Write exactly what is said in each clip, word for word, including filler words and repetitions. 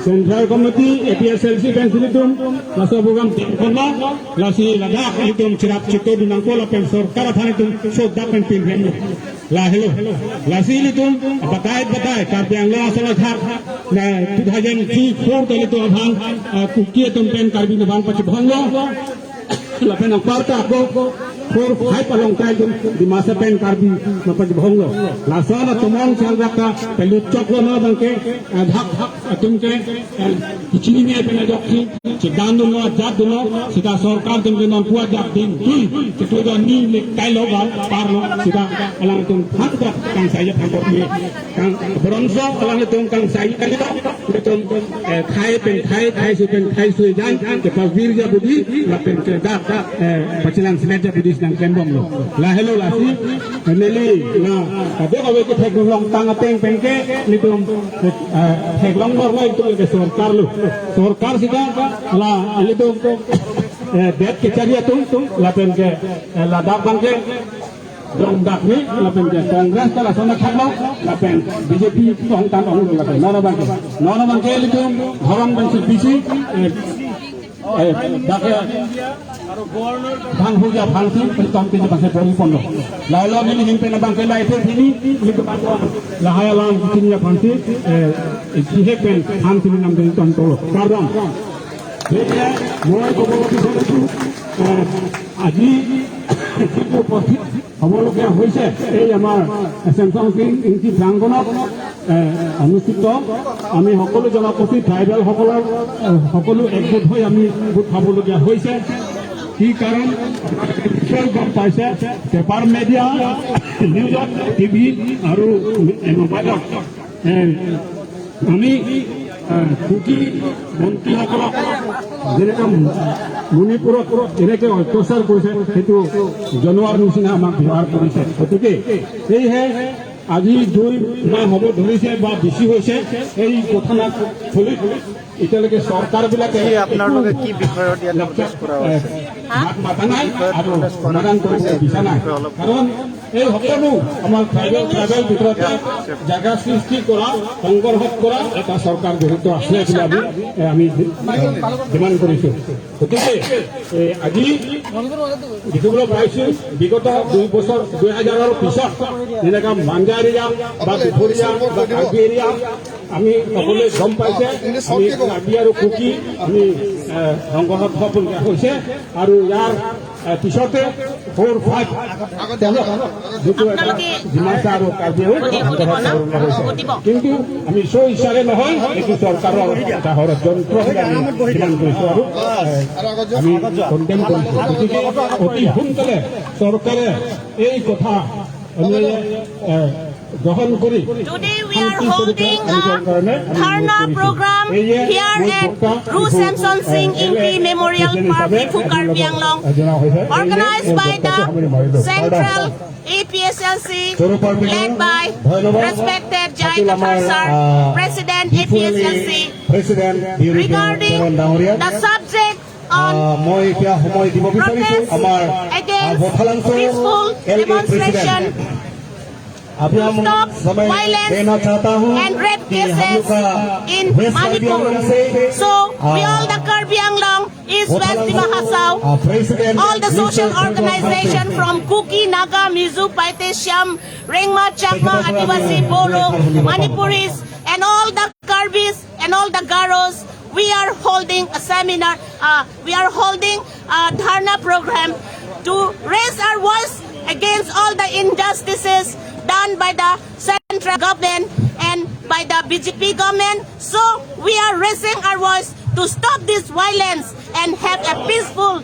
Central Committee A P H L C pen si ilitum laso program tingkon lo, lasi ladak ilitum cherap chitodun nangpo lapen sorkar aphan ilitum sodak pen pinrem lo. Lahelo. Lasi ilitum batai batai Karbi Anglong ason athak na two thousand three four ta ilitum aphan, ah, Kuki atum pen Karbi atum aphan pachibhong lo. Lapen anparta ako four five along ta ilitum Dimasa pen Karbi nangpachibhong lo. Laso la tomon sangrak ta pelut chok lo non abangke, ah, dhak dhak atum ke, eh, kachini ni pen ajok si chedan dunlo, ajat dunlo, seta sorkar atum ke non pu ajat din tui, chetu do ni le kai lo gal par lo, seta alangtum thak thak kangsai aphan kok ni. Kang bronso alangtum kangsai kali lo, ilitum, eh, khei pen khei, khei su pen khei su jan, kepavir ja budi, lapen kedak, eh, pachilang semet ja budi nangklembom lo. Lahelo lasi, M L A, na, kadokave kethek long tang ateng pen ke, ilitum, eh, theklong bor lo ilitum ke sorkar lo. Sorkar seta, la, ilitum, eh, det kechari atum, lapen ke, eh, ladak abangke, Dong dak ni, lapen ke Congress ta lason athak lo, lapen B J P tong tan ong lo lapen. Non abangke, non abangke ilitum, Dhorong pen si B C, eh, eh, dak ke, Bhang Huja Phangsi, pen tom tiji bangke bori pon lo. Lahelo neli hin pen abangke lahai pen pini, ilitum lahai alam kini aphan si, eh, isi he pen Phangsi nam din ton tolo. Kardom. Gotike, moi kobor bisarisu, eh, aji, jitu upasthit, হ'বলগীয়া হৈছে এই আমাৰ Samsung king ইংচি প্ৰাংগণত, এ, অনুষ্ঠিত। আমি সকলো জনগোষ্ঠী ট্ৰাইবেলসকলৰ, এ, সকলো একগোট হৈ আমি গোট খাবলগীয়া হৈছে। কি কাৰণ? নিশ্চয় গম পাইছে, পেপাৰ মিডিয়া, নিউজত, টিভি আৰু, এ, মোবাইলত এ, আমি, এ, কুকি মন্ত্ৰীসকলক যেনেকে মণিপুৰত এনেকে অত্যাচাৰ কৰিছে, সেইটো জনোৱাৰ নিচিনা আমাক ব্যৱহাৰ কৰিছে। গতিকে সেয়েহে আজি দুই মাহ হ'ব ধৰিছে বা বেছি হৈছে, এই ঘটনাস্থলীত এতিয়ালৈকে চৰকাৰবিলাকে কি আপোনালোকে একো কি বিষয়ত ইয়াত লক্ষ্য, নোটিচ কৰা এ, হৈছে? মাত মাতা নাই আৰু সমাধান কৰিব বিচৰা নাই। কাৰণ এই সকলো আমাৰ ট্ৰাইবেল, ট্ৰাইবেল ভিতৰতে জাগা সৃষ্টি কৰা, সংঘৰ্ষ কৰা এটা চৰকাৰ জড়িত আছে বুলি আমি, এ, আমি ডিমাণ্ড কৰিছো। গতিকে, এ, আজি দেখিবলৈ পাইছো, বিগত দুই বছৰ, দুই হাজাৰৰ পিছত যেনেকা মাঞ্জা এৰিয়া বা দুপৰীয়া বা কাৰ্বি এৰিয়া, আমি সকলোৱে গম পাইছে, আমি কাৰ্বি আৰু কুকি আমি, এ, সংঘৰ্ষত হ'বলগীয়া হৈছে আৰু ইয়াৰ, এ, পিছতে ফ'ৰ ফাইভ তেওঁলোক যিটো এটা আপোনালোকে ডিমাচা আৰু কাৰ্বি সংঘৰ্ষত হ'বলগীয়া হৈছে। কিন্তু আমি স্ব ইচ্ছাৰে নহয়, এইটো চৰকাৰৰ এটা ষড়যন্ত্ৰ বুলি আমি ডিমাণ্ড কৰিছো আৰু, এ, আমি কণ্ডেম কৰিছো। গতিকে অতি সোনকালে চৰকাৰে এই কথা আমি, এ, গ্ৰহণ কৰি Today we are holding a dharna program here at Ru Semson Sing Ingti Memorial Park, Diphu, Karbi Anglong, organized by the Central A P H L C, led by respected Jai Kathar sir, President A P H L C, regarding the subject on protest against peaceful demonstration. To stop violence and rape cases in Manipur. So, we all the Karbi Anglong, East West Dima Hasao, all the social organization from Kuki, Naga, Mizo, Paite, Shyam, Rengma, Chakma, Adivasi, Bodo, Manipuris, and all the Karbis, and all the Garos, we are holding a seminar, uh, we are holding a dharna program to raise our voice against all the injustices done by the central government and by the B J P government. So we are raising our voice to stop this violence and have a peaceful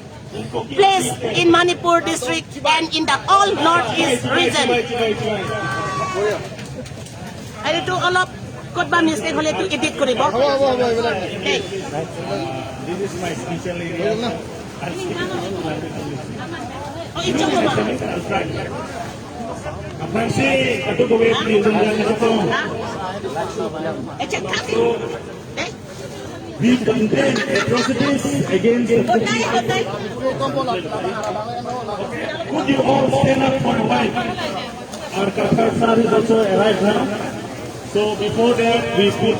place in Manipur district and in the all Northeast region. এইটো অলপ ক'তবা মিষ্টেক হ'লে এইটো এডিট কৰিব। হ'ব, হ'ব, হ'ব, এইবিলাক। দেই। This is my special area. Building na? Oh, it's okay. Aphrangsi kadokave, please, ang yan na ito. It's a copy. Eh? We condemn atrocities against the Kuki. Could you all stand up for a while? Our Kathar sir is also arrived now. So before that, we put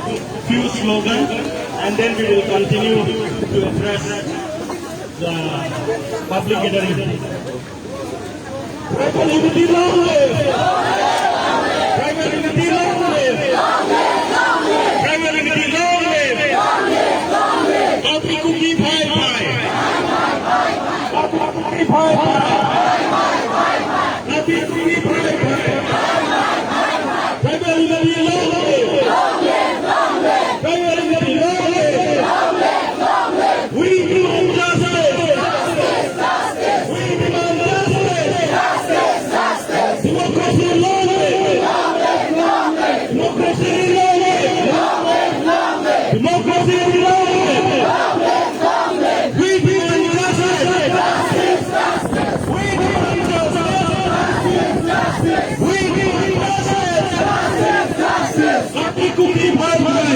few slogans. And then we will continue to address the public gathering. Tribal unity long live! Tribal unity long live! Tribal unity long live! Karbi Kuki bhai bhai! Karbi Kuki bhai bhai! Karbi Kuki bhai bhai! Tribal unity long live! Tribal unity long live! We demand justice! We demand justice! Democracy long live! Democracy long live! Democracy long live! We demand justice! We demand justice! We demand justice! Karbi Kuki bhai bhai!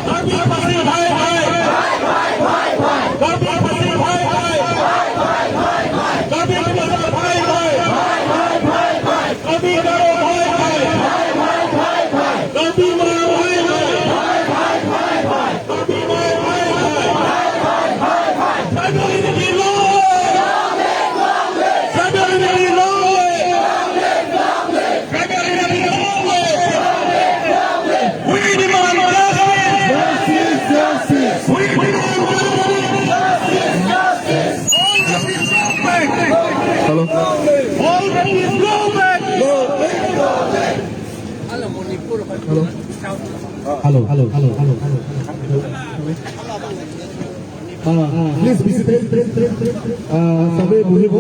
Karbi Khasi bhai bhai! Karbi Khasi bhai bhai! Karbi Khasi bhai bhai! Karbi Garo bhai bhai! Karbi Mara bhai bhai! Karbi bhai bhai! Karbi bhai bhai! Karbi unity long live! Karbi unity long live! Karbi unity long live! We demand justice! Justice, justice! We demand justice! Justice, justice! All the people! Hello. All the people! Hello. Hello, hello, hello, hello, hello. Uh, please be seated. Uh, সবে বহিব।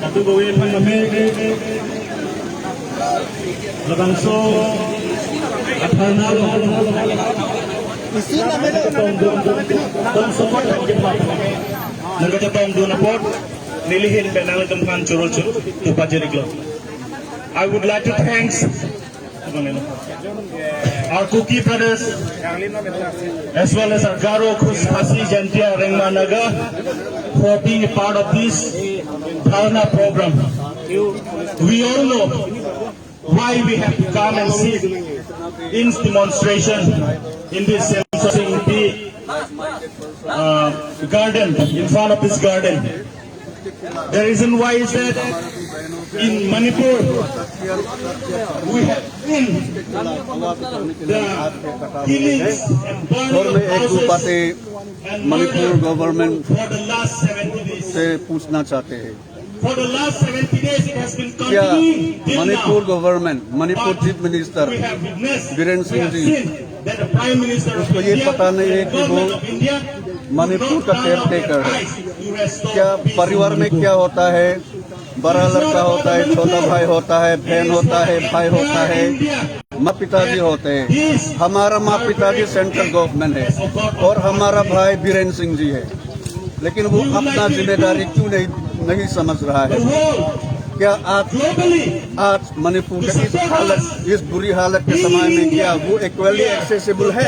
Katu gawin kami labangso adharna lo. Isi namanya tong dun, tong support kita. Nangkachetongdun apot nelihin penang temkan churul churul tu pajiriklo. I would like to thanks our Kuki brothers, as well as our Garo, Khus, Khasi, Jaintia, Rengma, Naga, for being a part of this Dharna program. We all know why we have to come and sit in demonstration in this Semsosing, uh, garden, in front of this garden. The reason why is that in Manipur, we have seen the killings and burning of houses and murder for the last seventy days. For the last seventy days, it has been continuing till now. Manipur government, Manipur Chief Minister Biren Singh ji, उसको ये पता नहीं है कि वो मणिपुर का केयरटेकर है। क्या परिवार में क्या होता है, बड़ा लड़का होता है, छोटा भाई होता है, बहन होता है, भाई होता है, माँ पिताजी होते हैं। हमारा माँ पिताजी सेंट्रल गवर्नमेंट है और हमारा भाई बिरेन सिंह जी है, लेकिन वो अपना जिम्मेदारी क्यों नहीं, नहीं समझ रहा है? क्या आज, आज मणिपुर का इस हालत, इस बुरी हालत के समय में क्या वो इक्वली एक्सेसिबल है?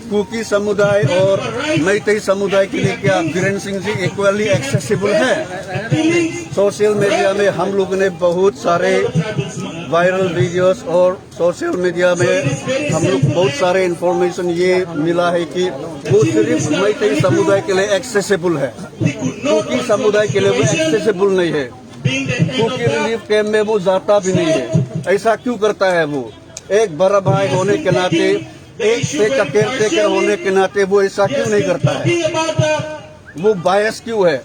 कुकी समुदाय और मैतेई समुदाय के लिए क्या बिरेन सिंह जी इक्वली एक्सेसिबल है? सोशल मीडिया में हम लोग ने बहुत सारे वायरल वीडियोस और सोशल मीडिया में हम लोग बहुत सारे इंफॉर्मेशन ये मिला है कि वो सिर्फ मैतेई समुदाय के लिए एक्सेसिबल है, कुकी समुदाय के लिए वो एक्सेसिबल नहीं है। कुकी रिलीफ कैंप में वो जाता भी नहीं है। ऐसा क्यों करता है वो? एक बड़ा भाई होने के नाते, एक स्टेट का केयरटेकर होने के नाते वो ऐसा क्यों नहीं करता है? वो बायस क्यों है?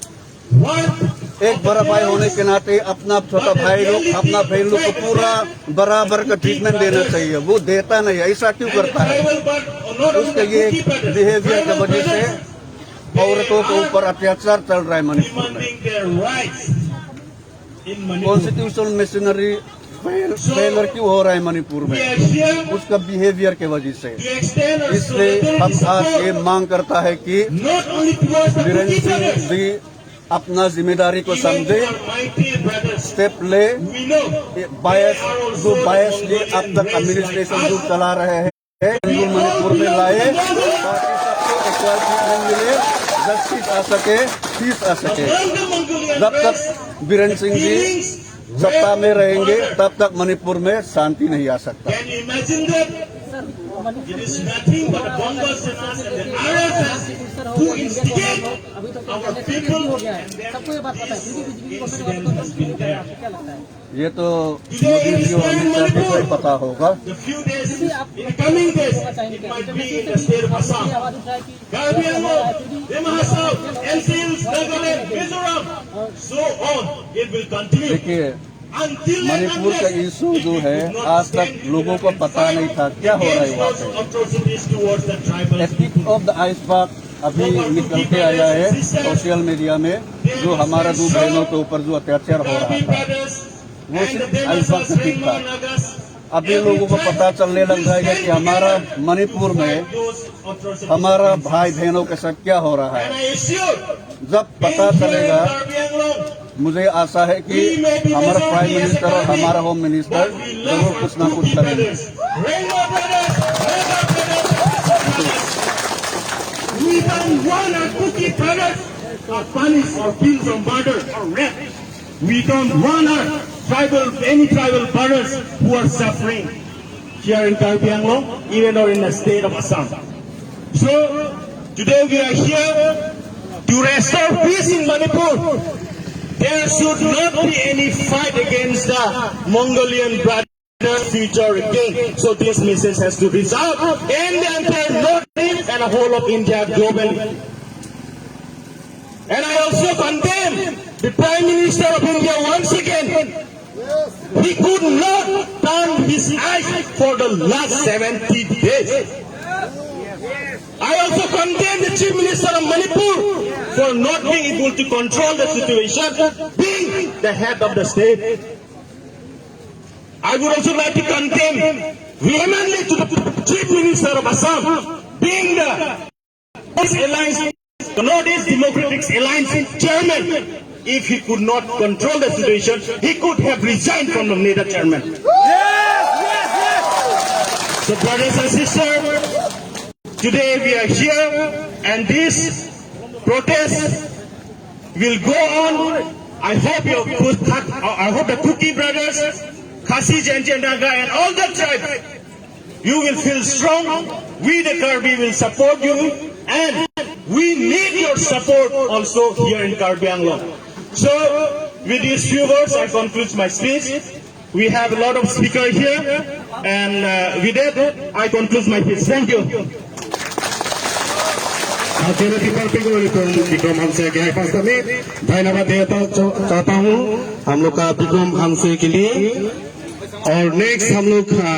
एक बड़ा भाई होने के नाते अपना छोटा भाई लोग, अपना बहन लोग को पूरा बराबर का ट्रीटमेंट देना चाहिए, वो देता नहीं, ऐसा क्यों करता है? उसके ये बिहेवियर की वजह से औरतों के ऊपर अत्याचार चल रहा है मणिपुर में। कॉन्स्टिट्यूशनल मशीनरी फेल, फेलर क्यों हो रहा है मणिपुर में? उसका बिहेवियर की वजह से। इसलिए हम आज ये मांग करता है कि बिरेन सिंह जी अपना जिम्मेदारी को समझे, स्टेप ले। बायस, जो बायसली अब तक एडमिनिस्ट्रेशन जो चला रहे हैं, उनको मणिपुर में लाए, ताकि सबको इक्वल ट्रीटमेंट मिले, जस्टिस आ सके, पीस आ सके। जब तक बीरेन सिंह जी सत्ता में रहेंगे, तब तक मणिपुर में शांति नहीं आ सकता। Can you imagine that? It is nothing but Bongo Sena and the R S S who instigate our people, and then this incident has been there. ये तो मोदी जी और अमित शाह जी को ही पता होगा। The few days, in the coming days, it might be in the state of Assam. Karbi Anglong, Dima Hasao, N C Hills, Nagaland, Mizoram, so on, it will continue. देखिए, मणिपुर का इशू जो है, आज तक लोगों को पता नहीं था क्या हो रहा है वहाँ पे। टिप ऑफ द आइसबर्ग अभी निकल के आया है सोशल मीडिया में, जो हमारा दो बहनों के ऊपर जो अत्याचार हो रहा था, वो सिर्फ आइसबर्ग का टिप था। अभी लोगों को पता चलने लग जाएगा कि हमारा मणिपुर में हमारा भाई बहनों के साथ क्या हो रहा है। जब पता चलेगा, मुझे आशा है कि हमारा प्राइम मिनिस्टर और हमारा होम मिनिस्टर जरूर कुछ ना कुछ करेंगे। We don't want our Kuki brothers are punished or killed or murdered or raped. We don't want our tribal, any tribal brothers who are suffering here in Karbi Anglong, even or in the state of Assam. So, today we are here to restore peace in Manipur. There should not be any fight against the Mongolian brothers' future again. So this message has to reach out and the entire North East and the whole of India globally. And I also condemn the Prime Minister of India once again. He could not turn his eyes for the last seventy days. I also condemn the Chief Minister of Manipur for not being able to control the situation, being the head of the state. I would also like to condemn vehemently to the Chief Minister of Assam, being the Alliance, the Northeast Democratic Alliance chairman. If he could not control the situation, he could have resigned from the NEDA chairman. So, brothers and sisters, today we are here, and this protest will go on. I hope your, I hope the Kuki brothers, Khasi, Jaintia, Naga, and all the tribes, you will feel strong. We, the Karbi, will support you, and we need your support also here in Karbi Anglong. So, with these few words, I conclude my speech. We have a lot of speakers here, and, uh, with that, I conclude my speech. Thank you. Akhirnya, kita pikir itu Bikram Hanse ke pas kami, धन्यवाद देता चाहता हूँ हम लोग का विक्रम हंसे के लिए। और नेक्स्ट हम लोग, आ,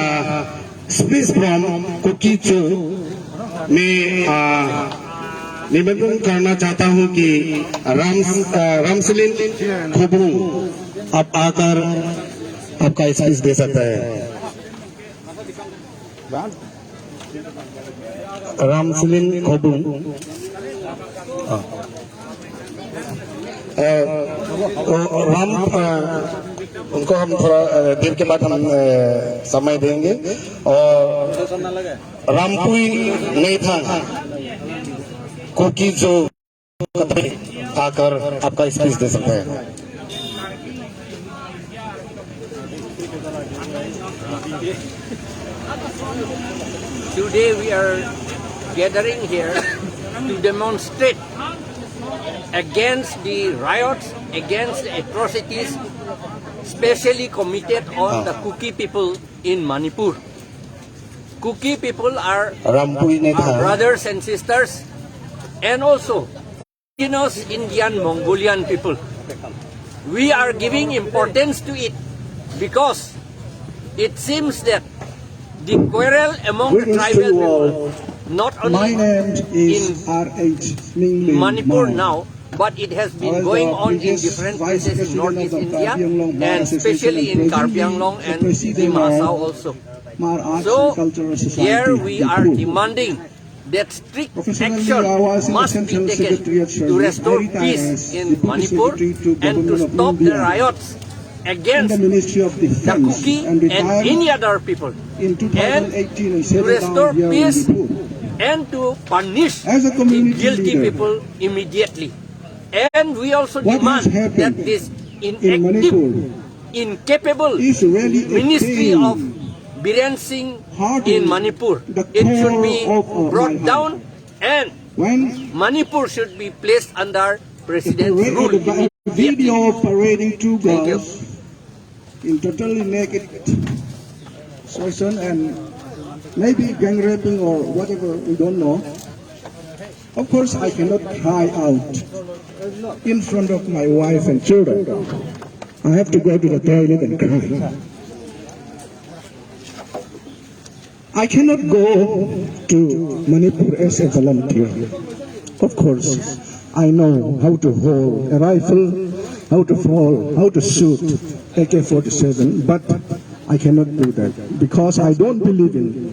स्पीच फ्रॉम कुकी चो में, आ, निवेदन करना चाहता हूँ कि राम, आ, रामसलिन खोबू, आप आकर आपका स्पीच दे सकते हैं। रामसलिन खोबू। हाँ। अ, ओ, राम, अ, उनको हम थोड़ा, अ, देर के बाद हम, अ, समय देंगे। और रामपुई नेथांग, कुकी जो आकर आपका स्पीच दे सकते हैं। Today we are gathering here to demonstrate against the riots, against the atrocities specially committed on the Kuki people in Manipur. Kuki people are our brothers and sisters, and also indigenous Indian Mongolian people. We are giving importance to it because it seems that the quarrel among the tribal people, not only in Manipur now, but it has been going on in different places in Northeast India and especially in Karbi Anglong and Dima Hasao also. So here we are demanding that strict action must be taken to restore peace in Manipur and to stop the riots against the Kuki and any other people, and to restore peace and to punish the guilty people immediately. And we also demand that this inactive, incapable ministry of Biren Singh in Manipur, it should be brought down and Manipur should be placed under president's rule immediately. Video of parading two girls in totally naked session and maybe gang raping or whatever, we don't know. Of course, I cannot cry out in front of my wife and children. I have to go to the toilet and cry. I cannot go to Manipur as a volunteer. Of course, I know how to hold a rifle, how to fall, how to shoot A K forty-seven, but I cannot do that because I don't believe in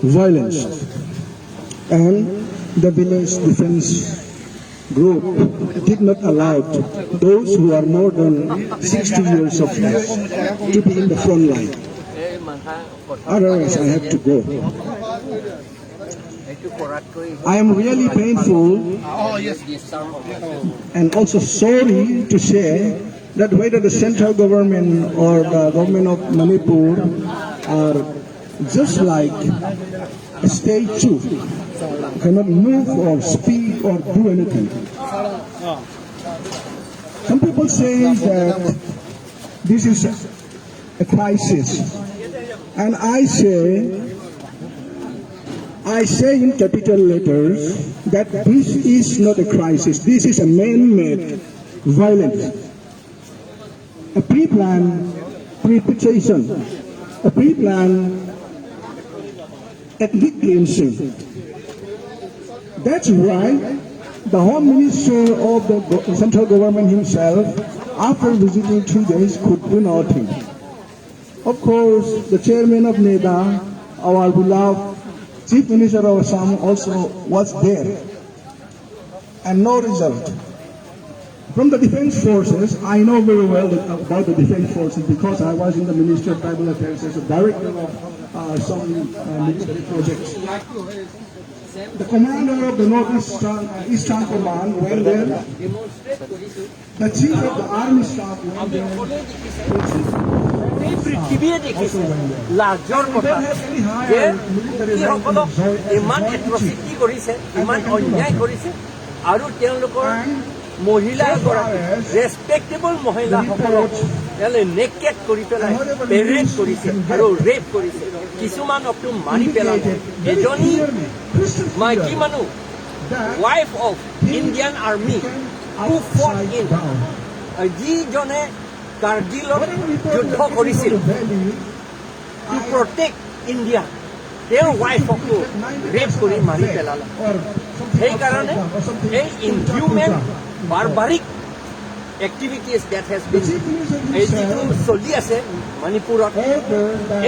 violence. And the village defense group did not allow those who are more than sixty years of age to be in the front line. Otherwise, I have to go. I am really painful and also sorry to say that whether the central government or the government of Manipur are just like a statue, cannot move or speak or do anything. Some people say that this is a crisis. And I say, I say in capital letters that this is not a crisis. This is a man-made violence, a pre-planned perpetration, a pre-planned ethnic cleansing. That's why the Home Minister of the go- central government himself, after visiting three days, could do nothing. Of course, the chairman of NEDA, our beloved Chief Minister of Assam, also was there. And no result. From the defense forces, I know very well about the defense forces because I was in the Ministry of Tribal Affairs as a director of uh, some uh, military projects. The commander of the Northeastern uh, Eastern Command went there. The chief of the army staff went there. গোটেই পৃথিৱীয়ে দেখিছে লাজৰ কথা যে সিসকলক ইমান এট্ৰচিটি কৰিছে, ইমান অন্যায় কৰিছে, আৰু তেওঁলোকৰ মহিলা এগৰাকী, ৰেচপেক্টেবল মহিলাসকলক তেওঁলোকে নেকেড কৰি পেলাই, পেৰেড কৰিছে আৰু ৰেপ কৰিছে, কিছুমানকতো মাৰি পেলালে। এজনী মাইকী মানুহ, wife of Indian Army, who fought in, যিজনে কাৰ্গিলত যুদ্ধ কৰিছিল, to protect India, তেওঁৰ ৱাইফকো ৰেপ কৰি মাৰি পেলালে। সেইকাৰণে এই ইনহিউমেন, Barbarik activities date has been, এই যিটো চলি আছে মণিপুৰত,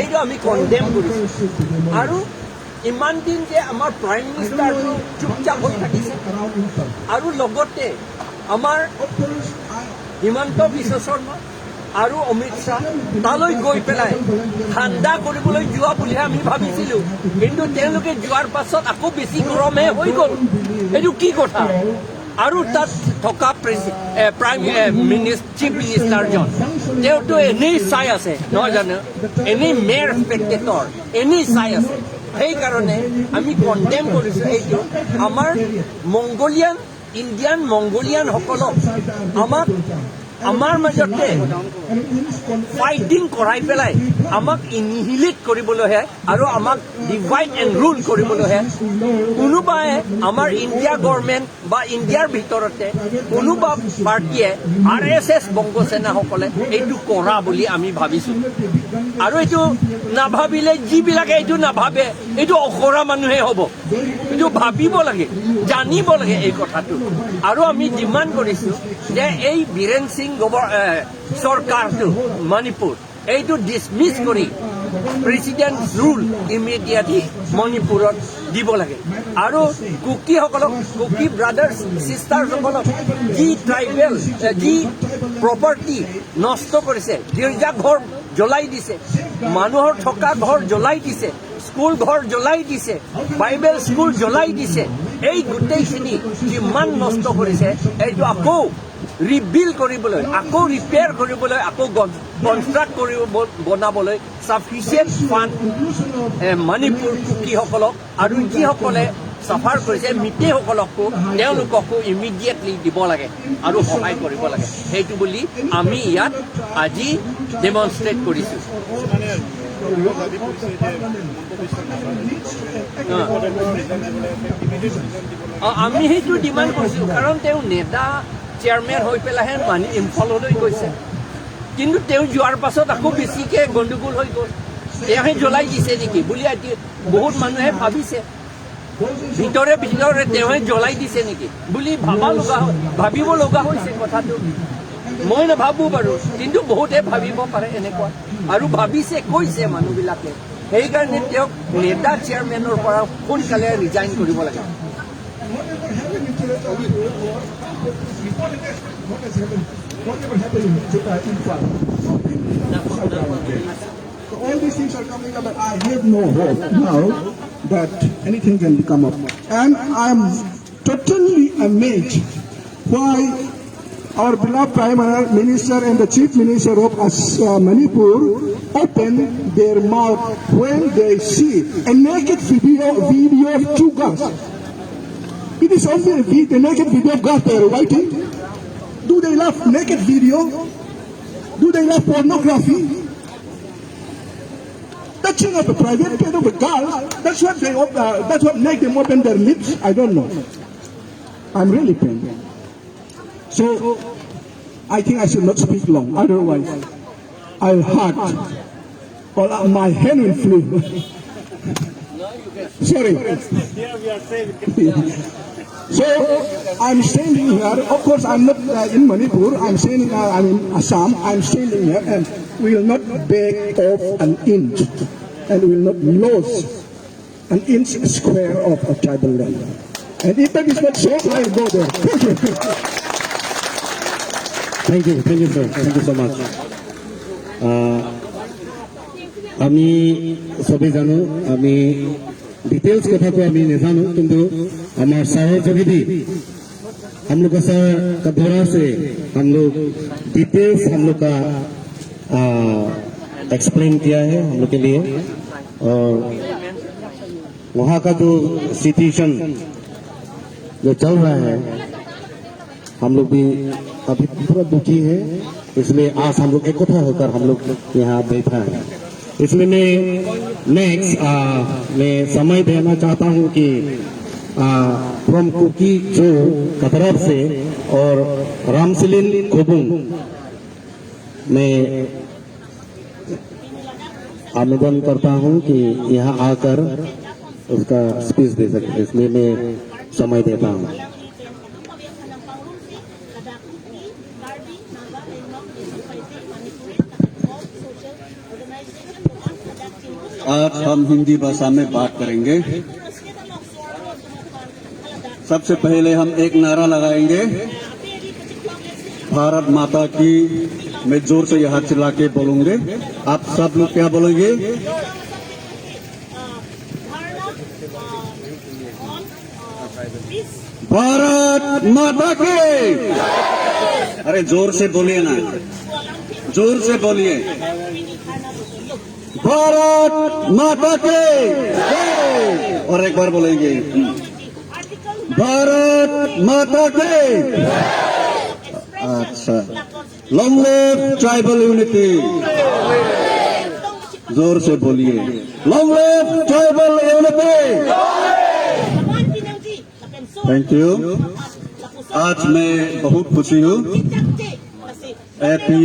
এইটো আমি কণ্ডেম কৰিছোঁ। আৰু ইমান দিন যে আমাৰ প্ৰাইম মিনিষ্টাৰটো চুপচাপ হৈ থাকিছে, আৰু লগতে আমাৰ হিমন্ত বিশ্ব শৰ্মা আৰু অমিত শ্বাহ তালৈ গৈ পেলাই ঠাণ্ডা কৰিবলৈ যোৱা বুলিহে আমি ভাবিছিলো, কিন্তু তেওঁলোকে যোৱাৰ পাছত আকৌ বেছি গৰমহে হৈ গ'ল। এইটো কি কথা? আৰু তাত থকা প্ৰেচি- এ, প্ৰাইম এ, মিনিছ- চিফ মিনিষ্টাৰজন, তেওঁতো এনেই চাই আছে, নহয় জানো? এনেই মেৰ স্পেক্টেটৰ, এনেই চাই আছে। সেইকাৰণে আমি কণ্ডেম কৰিছো এইটো। আমাৰ মংগোলিয়ান, ইণ্ডিয়ান মংগোলিয়ানসকলক আমাক, আমাৰ মাজতে ফাইটিং কৰাই পেলাই আমাক ইনহিলেট কৰিবলৈহে আৰু আমাক ডিভাইড এণ্ড ৰুল কৰিবলৈহে। কোনোবাই, আমাৰ ইণ্ডিয়া গভৰ্ণমেণ্ট বা ইণ্ডিয়াৰ ভিতৰতে কোনোবা পাৰ্টীয়ে, আৰ এছ এছ বংগ সেনাসকলে এইটো কৰা বুলি আমি ভাবিছো। আৰু এইটো নাভাবিলে, যিবিলাকে এইটো নাভাবে, এইটো অকৰা মানুহে হ'ব। এইটো ভাবিব লাগে, জানিব লাগে এই কথাটো। আৰু আমি ডিমাণ্ড কৰিছো যে এই বীৰেন সিং গভৰ-, এ, চৰকাৰটো মণিপুৰ এইটো ডিছমিছ কৰি প্ৰেচিডেণ্ট ৰুল ইমিডিয়েটলি মণিপুৰত দিব লাগে। আৰু কুকিসকলক, কুকি ব্ৰাদাৰ্ছ চিষ্টাৰ্ছসকলক যি ট্ৰাইবেল, এ, যি প্ৰপাৰ্টি নষ্ট কৰিছে, গীৰ্জাঘৰ জ্বলাই দিছে, মানুহৰ থকা ঘৰ জ্বলাই দিছে, স্কুল ঘৰ জ্বলাই দিছে, বাইবেল স্কুল জ্বলাই দিছে, এই গোটেইখিনি যিমান নষ্ট কৰিছে, এইটো আকৌ ৰিবিল্ড কৰিবলৈ, আকৌ ৰিপেয়াৰ কৰিবলৈ, আকৌ কনষ্ট্ৰাক্ট কৰিব, বনাবলৈ ছাফিচিয়েণ্ট ফাণ্ড, এ, মণিপুৰ কুকিসকলক আৰু যিসকলে চাফাৰ কৰিছে, মিতেইসকলকো, তেওঁলোককো ইমিডিয়েটলি দিব লাগে আৰু সহায় কৰিব লাগে। সেইটো বুলি আমি ইয়াত আজি ডেমনষ্ট্ৰেট কৰিছোঁ। অ। অ, আমি সেইটো ডিমাণ্ড কৰিছোঁ, কাৰণ তেওঁ নেডা চেয়াৰমেন হৈ পেলাইহে মানে ইম্ফললৈ গৈছে, কিন্তু তেওঁ যোৱাৰ পাছত আকৌ বেছিকে গণ্ডগোল হৈ গ'ল। তেওঁহে জ্বলাই দিছে নেকি বুলি আজি বহুত মানুহে ভাবিছে, ভিতৰে ভিতৰে তেওঁহে জ্বলাই দিছে নেকি বুলি ভাবা লগা হয়, ভাবিব লগা হৈছে কথাটো। মই নাভাবো বাৰু, কিন্তু বহুতে ভাবিব পাৰে এনেকুৱা, আৰু ভাবিছে, কৈছে মানুহবিলাকে। সেইকাৰণে তেওঁক নেডা চেয়াৰমেনৰ পৰা সোনকালে ৰিজাইন কৰিব লাগে। Whatever happened to, uh, Imphal? So all these things are coming up, but I have no hope now that anything can come up. And I'm totally amazed why our beloved Prime Minister and the Chief Minister of As-, uh, Manipur open their mouth when they see a naked video, video of two girls. It is only a vi-, a naked video of girls they are writing. Do they love naked video? Do they love pornography? Touching of a private part of a girl, that's what they op-, uh, that's what make them open their lips. I don't know. I'm really pained. So, I think I should not speak long. Otherwise, I'll hurt. Well, uh, my hand will flee. Sorry. So, I'm standing here. Of course, I'm not, uh, in Manipur. I'm standing, uh, I'm in Assam. I'm standing here and will not back off an inch. And will not lose an inch square of a tribal land. And if that is not so, I'll go there. Thank you. Thank you, thank you, sir. Thank you so much. Uh, আমি সবে জানো, আমি ডিটেইলছ কথাটো আমি নাজানো, কিন্তু আমাৰ ছাৰৰ যোগেদি, हम लोग का सर का द्वारा से हम लोग डिटेल्स हम लोग का, आ, एक्सप्लेन किया है हम लोग के लिए। और वहाँ का जो सिचुएशन जो चल रहा है, हम लोग भी अभी पूरा दुखी है, इसलिए आज हम लोग इकट्ठा होकर हम लोग यहाँ बैठा है। इसलिए मैं नेक्स्ट, आ, मैं समय देना चाहता हूँ कि, आ, फ्रॉम कुकी जो का तरफ से और रामसिलिन खोबुंग, मैं आवेदन करता हूँ कि यहाँ आकर उसका स्पीच दे सके, इसलिए मैं समय देता हूँ। आज हम हिंदी भाषा में बात करेंगे। सबसे पहले हम एक नारा लगाएंगे, भारत माता की। मैं जोर से यहाँ चिल्ला के बोलूंगे, आप सब लोग क्या बोलेंगे? भारत माता की। अरे, जोर से बोलिए ना, जोर से बोलिए। भारत माता की। और एक बार बोलेंगे, भारत माता की। अच्छा, long live tribal unity। जोर से बोलिए, long live tribal unity। Thank you. आज मैं बहुत खुशी हूँ, एपी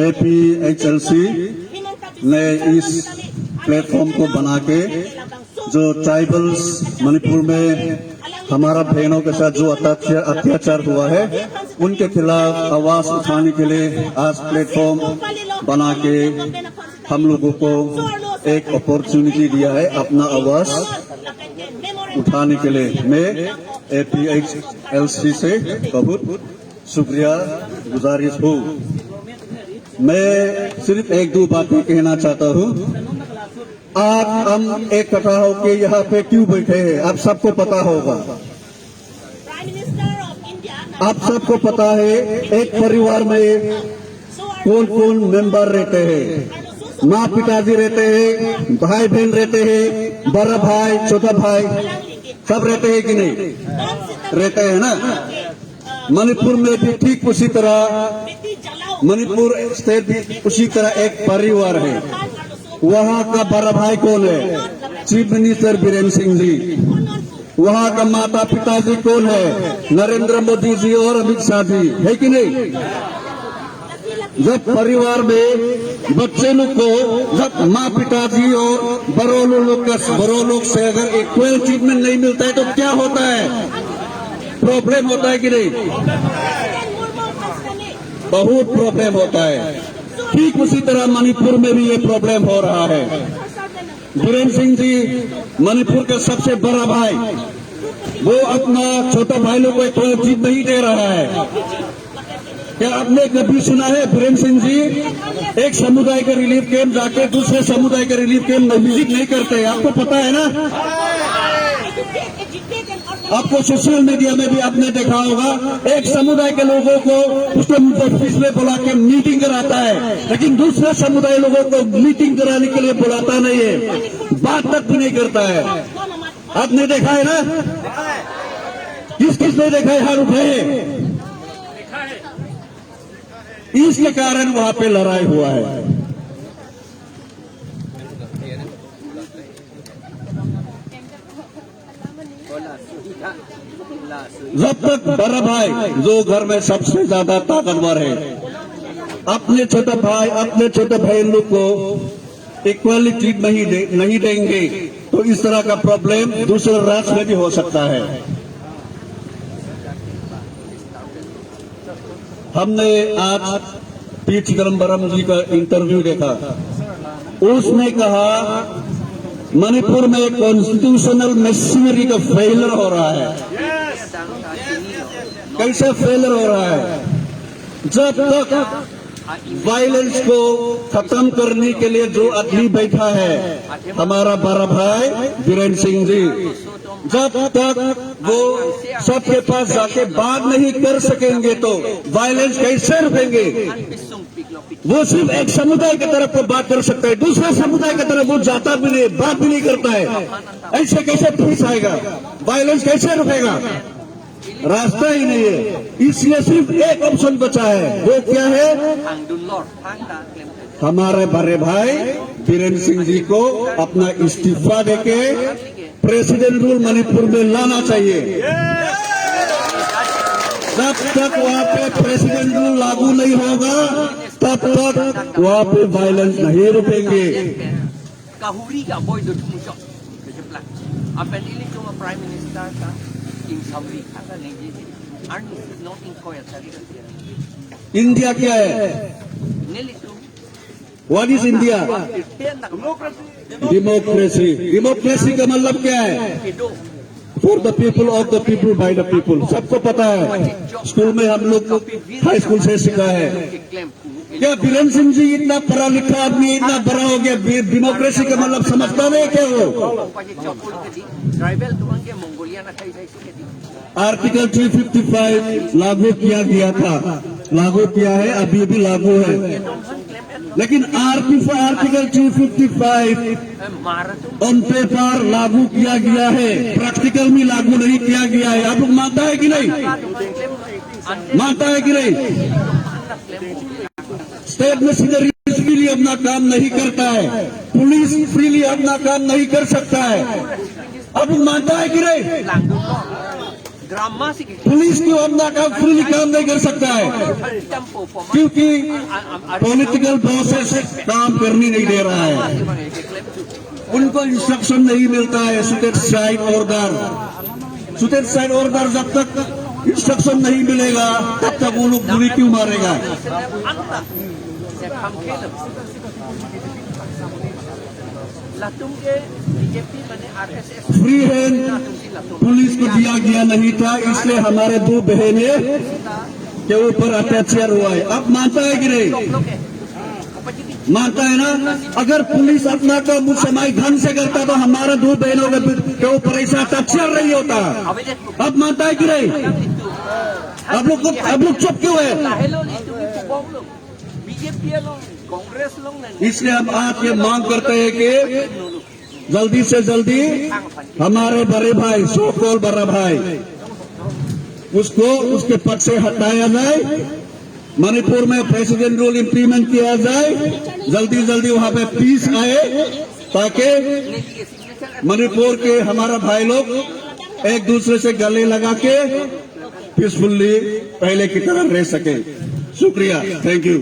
एपीएचएलसी ने इस प्लेटफॉर्म को बना के जो ट्राइबल्स मणिपुर में हमारा बहनों के साथ जो अत्याचार, अत्याचार हुआ है, उनके खिलाफ आवाज उठाने के लिए आज प्लेटफॉर्म बना के हम लोगों को एक अपॉर्चुनिटी दिया है अपना आवाज उठाने के लिए। मैं एपीएचएलसी से बहुत शुक्रिया गुजारिश हूँ। मैं सिर्फ एक दो बातें कहना चाहता हूँ। आज हम इकट्ठा होके यहाँ पे क्यों बैठे हैं, आप सबको पता होगा। आप सबको पता है, एक परिवार में कौन कौन मेंबर रहते हैं। माँ पिताजी रहते हैं, भाई बहन रहते हैं, बड़ा भाई, छोटा भाई, सब रहते हैं कि नहीं? रहते हैं ना। मणिपुर में भी ठीक उसी तरह, मणिपुर स्टेट भी उसी तरह एक परिवार है। वहाँ का बड़ा भाई कौन है? चीफ मिनिस्टर बीरेन सिंह जी। वहाँ का माता पिताजी कौन है? नरेंद्र मोदी जी और अमित शाह जी, है कि नहीं? जब परिवार में बच्चे लोग को, जब माँ पिताजी और बड़ों लोग का, बड़ों लोग से अगर इक्वल ट्रीटमेंट नहीं मिलता है तो क्या होता है? प्रॉब्लम होता है कि नहीं? बहुत प्रॉब्लम होता है। ठीक उसी तरह मणिपुर में भी ये प्रॉब्लम हो रहा है। बीरेन सिंह जी मणिपुर के सबसे बड़ा भाई, वो अपना छोटा भाई लोग को इक्वल ट्रीट नहीं दे रहा है। क्या आपने कभी सुना है बीरेन सिंह जी एक समुदाय का रिलीफ कैंप जाके दूसरे समुदाय का रिलीफ कैंप विजिट नहीं करते? आपको पता है ना? आपको सोशल मीडिया में भी आपने देखा होगा, एक समुदाय के लोगों को उसके ऑफिस में बुला के मीटिंग कराता है, लेकिन दूसरे समुदाय लोगों को मीटिंग कराने के लिए बुलाता नहीं है, बात तक भी नहीं करता है। आपने देखा है ना? किस किस ने देखा है, हाथ उठाए। इसके कारण वहां पे लड़ाई हुआ है। जब तक बड़ा भाई जो घर में सबसे ज्यादा ताकतवर है, अपने छोटा भाई, अपने छोटे भाई लोग को इक्वलिटी नहीं दे, नहीं देंगे, तो इस तरह का प्रॉब्लम दूसरे राज्य में भी हो सकता है। हमने आज पी चिदम्बरम जी का इंटरव्यू देखा, उसने कहा मणिपुर में कॉन्स्टिट्यूशनल मशीनरी का फेलियर हो रहा है। कैसे फेलियर हो रहा है? जब तक वायलेंस को खत्म करने के लिए जो आदमी बैठा है, हमारा बड़ा भाई बीरेन सिंह जी, जब तक वो सबके पास जाके बात नहीं कर सकेंगे तो वायलेंस कैसे रुकेंगे? वो सिर्फ एक समुदाय की तरफ को बात कर सकता है, दूसरे समुदाय की तरफ वो जाता भी नहीं, बात भी नहीं करता है। ऐसे कैसे पीस आएगा? वायलेंस कैसे रुकेगा? रास्ता ही नहीं है। इसलिए सिर्फ एक ऑप्शन बचा है। वो क्या है? Hangdunlor, hangda klem. हमारे बड़े भाई बीरेन सिंह जी को अपना इस्तीफा देके प्रेसिडेंट रूल मणिपुर में लाना चाहिए। जब तक वहां पे प्रेसिडेंट रूल लागू नहीं होगा, तब तक वहां पे वायलेंस नहीं रुकेंगे। Kahuri ka boy do thumjok. Kejeplak. Apen ilitum a Prime Minister ka, in summary kata nengji. Army is not in koya sari. India क्या है? Nelitum. What is India? Democracy. Democracy का मतलब क्या है? For the people, of the people, by the people. सबको पता है, स्कूल में हम लोग हाई स्कूल से सीखा है। क्या बीरेन सिंह जी इतना पढ़ा लिखा आदमी, इतना बड़ा हो गया, डेमोक्रेसी का मतलब समझता नहीं क्या वो? Tribal tumang ke Mongolia na khai sai si ke di. Article three fifty five लागू किया गया था, लागू किया है, अभी भी लागू है, लेकिन article three fifty five on paper लागू किया गया है, प्रैक्टिकल में लागू नहीं किया गया है। आप लोग मानता है कि नहीं? मानता है कि नहीं? स्टेट मशीनरी फ्रीली अपना काम नहीं करता है, पुलिस फ्रीली अपना काम नहीं कर सकता है। आप लोग मानता है कि नहीं? पुलिस क्यों अपना काम फ्रीली काम नहीं कर सकता है? क्योंकि पॉलिटिकल प्रोसेस काम करने नहीं दे रहा है, उनको इंस्ट्रक्शन नहीं मिलता है। Shoot and strike order, shoot and strike order जब तक इंस्ट्रक्शन नहीं मिलेगा, तब तक वो लोग गोली क्यों मारेगा? Sepam kelem. Latum ke B J P mane R S S. Free hand police को दिया गया नहीं था, इसलिए हमारे दो बहनें के ऊपर अत्याचार हुआ है। अब मानता है कि नहीं? मानता है ना? अगर पुलिस अपना काम उस समय ढंग से करता तो हमारे दो बहनों के, के ऊपर ऐसा अत्याचार नहीं होता। अब मानता है कि नहीं? आप लोग को, आप लोग चुप क्यों है? B J P alone, Congress alone, इसलिए हम आज ये मांग करते हैं कि जल्दी से जल्दी हमारे बड़े भाई, सो कॉल्ड बड़ा भाई, उसको उसके पद से हटाया जाए। मणिपुर में प्रेसिडेंट रूल इम्प्लीमेंट किया जाए, जल्दी जल्दी वहां पे पीस आए, ताकि मणिपुर के हमारा भाई लोग एक दूसरे से गले लगा के पीसफुल्ली पहले की तरह रह सके। शुक्रिया, thank you.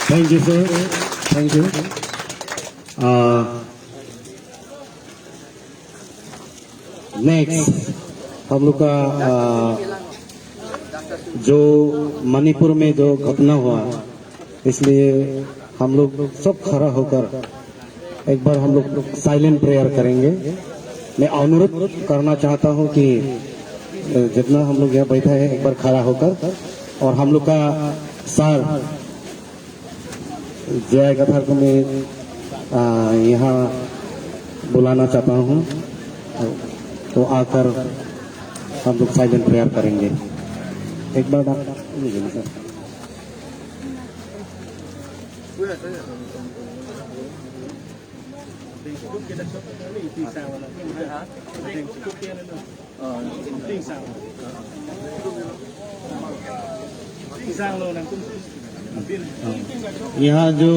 Thank you, sir. Thank you. Next, हम लोग का, आ, जो मणिपुर में जो घटना हुआ, इसलिए हम लोग सब खड़ा होकर एक बार हम लोग साइलेंट प्रेयर करेंगे। मैं अनुरोध करना चाहता हूँ कि, अ, जितना हम लोग यहाँ बैठा है, एक बार खड़ा होकर, और हम लोग का सर जे आई कथार को मैं, आ, यहाँ बुलाना चाहता हूँ, तो आकर हम लोग साइलेंट प्रेयर करेंगे। एक बार आप, सर। यहाँ जो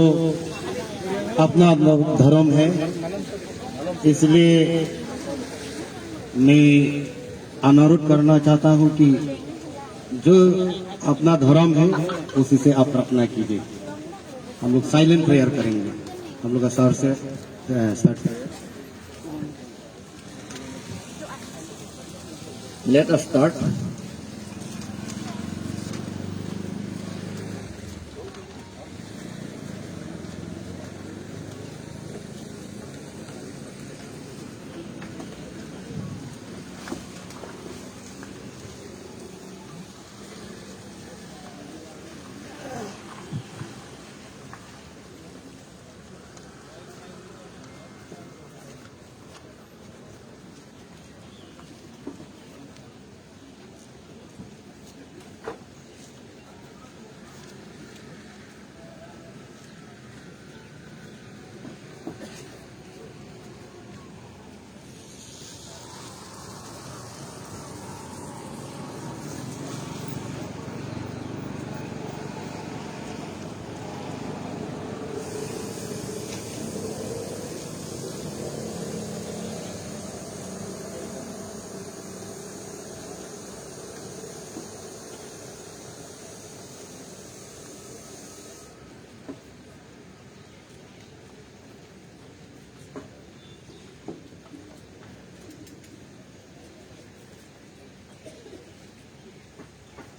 अपना अपना धर्म है, इसलिए मैं अनुरोध करना चाहता हूँ कि जो अपना धर्म है, उसी से आप प्रार्थना कीजिए। हम लोग साइलेंट प्रेयर करेंगे। हम लोग का सर से, अ, स्टार्ट करें। Let us start.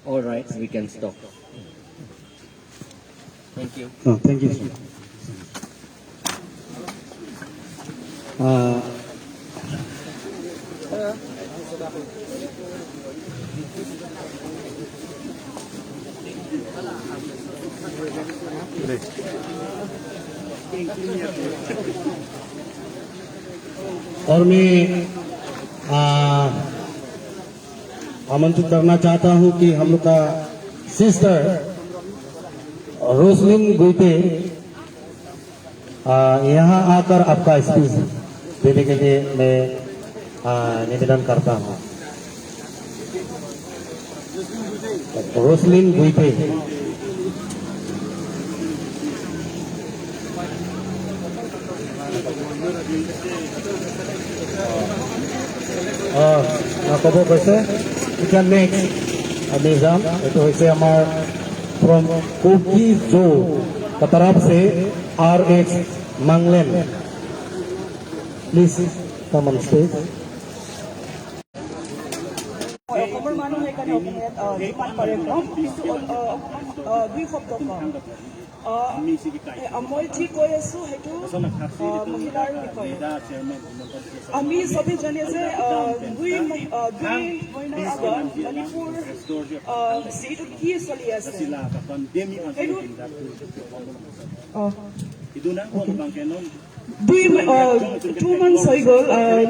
All right, we can stop. Thank you. Oh, thank you, sir. Uh, और मैं, आ, आमंत्रित करना चाहता हूं कि हम लोग का सिस्टर रोसलिन गुइते, आ, यहां आकर आपका स्पीच देने के लिए मैं, आ, निवेदन करता हूं। Roselyn Guite. অ, নক'ব কৈছে। এতিয়া নেক্সট আমি যাম, এইটো হৈছে আমাৰ from Kuki Zo ka taraf se R X Manglen. Please come on stage. অসমৰ মানুহ সেইকাৰণে অসমীয়াত, আহ, যিমান পাৰে কম, কিন্তু, আহ, আহ, দুই শব্দ কম। আহ, আমি চিঠি কাই এ, মই ঠিক কৈ আছো সেইটো, আচলতে খাচী আহ, এইটো মহিলাৰ এটা বিষয়ে। মেধা চেয়াৰমেন হিমন্ত বিশ্ব শৰ্মা আমি সবে জানে যে, আহ, দুই মহি-, আহ, দুই মহিনাৰ আগত মণিপুৰ, আহ, ষ্টেটত কি চলি আছে? Sila ka pandemi ang এইটো, pindaktu. অ'। Iduna ko bangkenon দুই, আহ, টু মান্থছ হৈ গ'ল, আহ,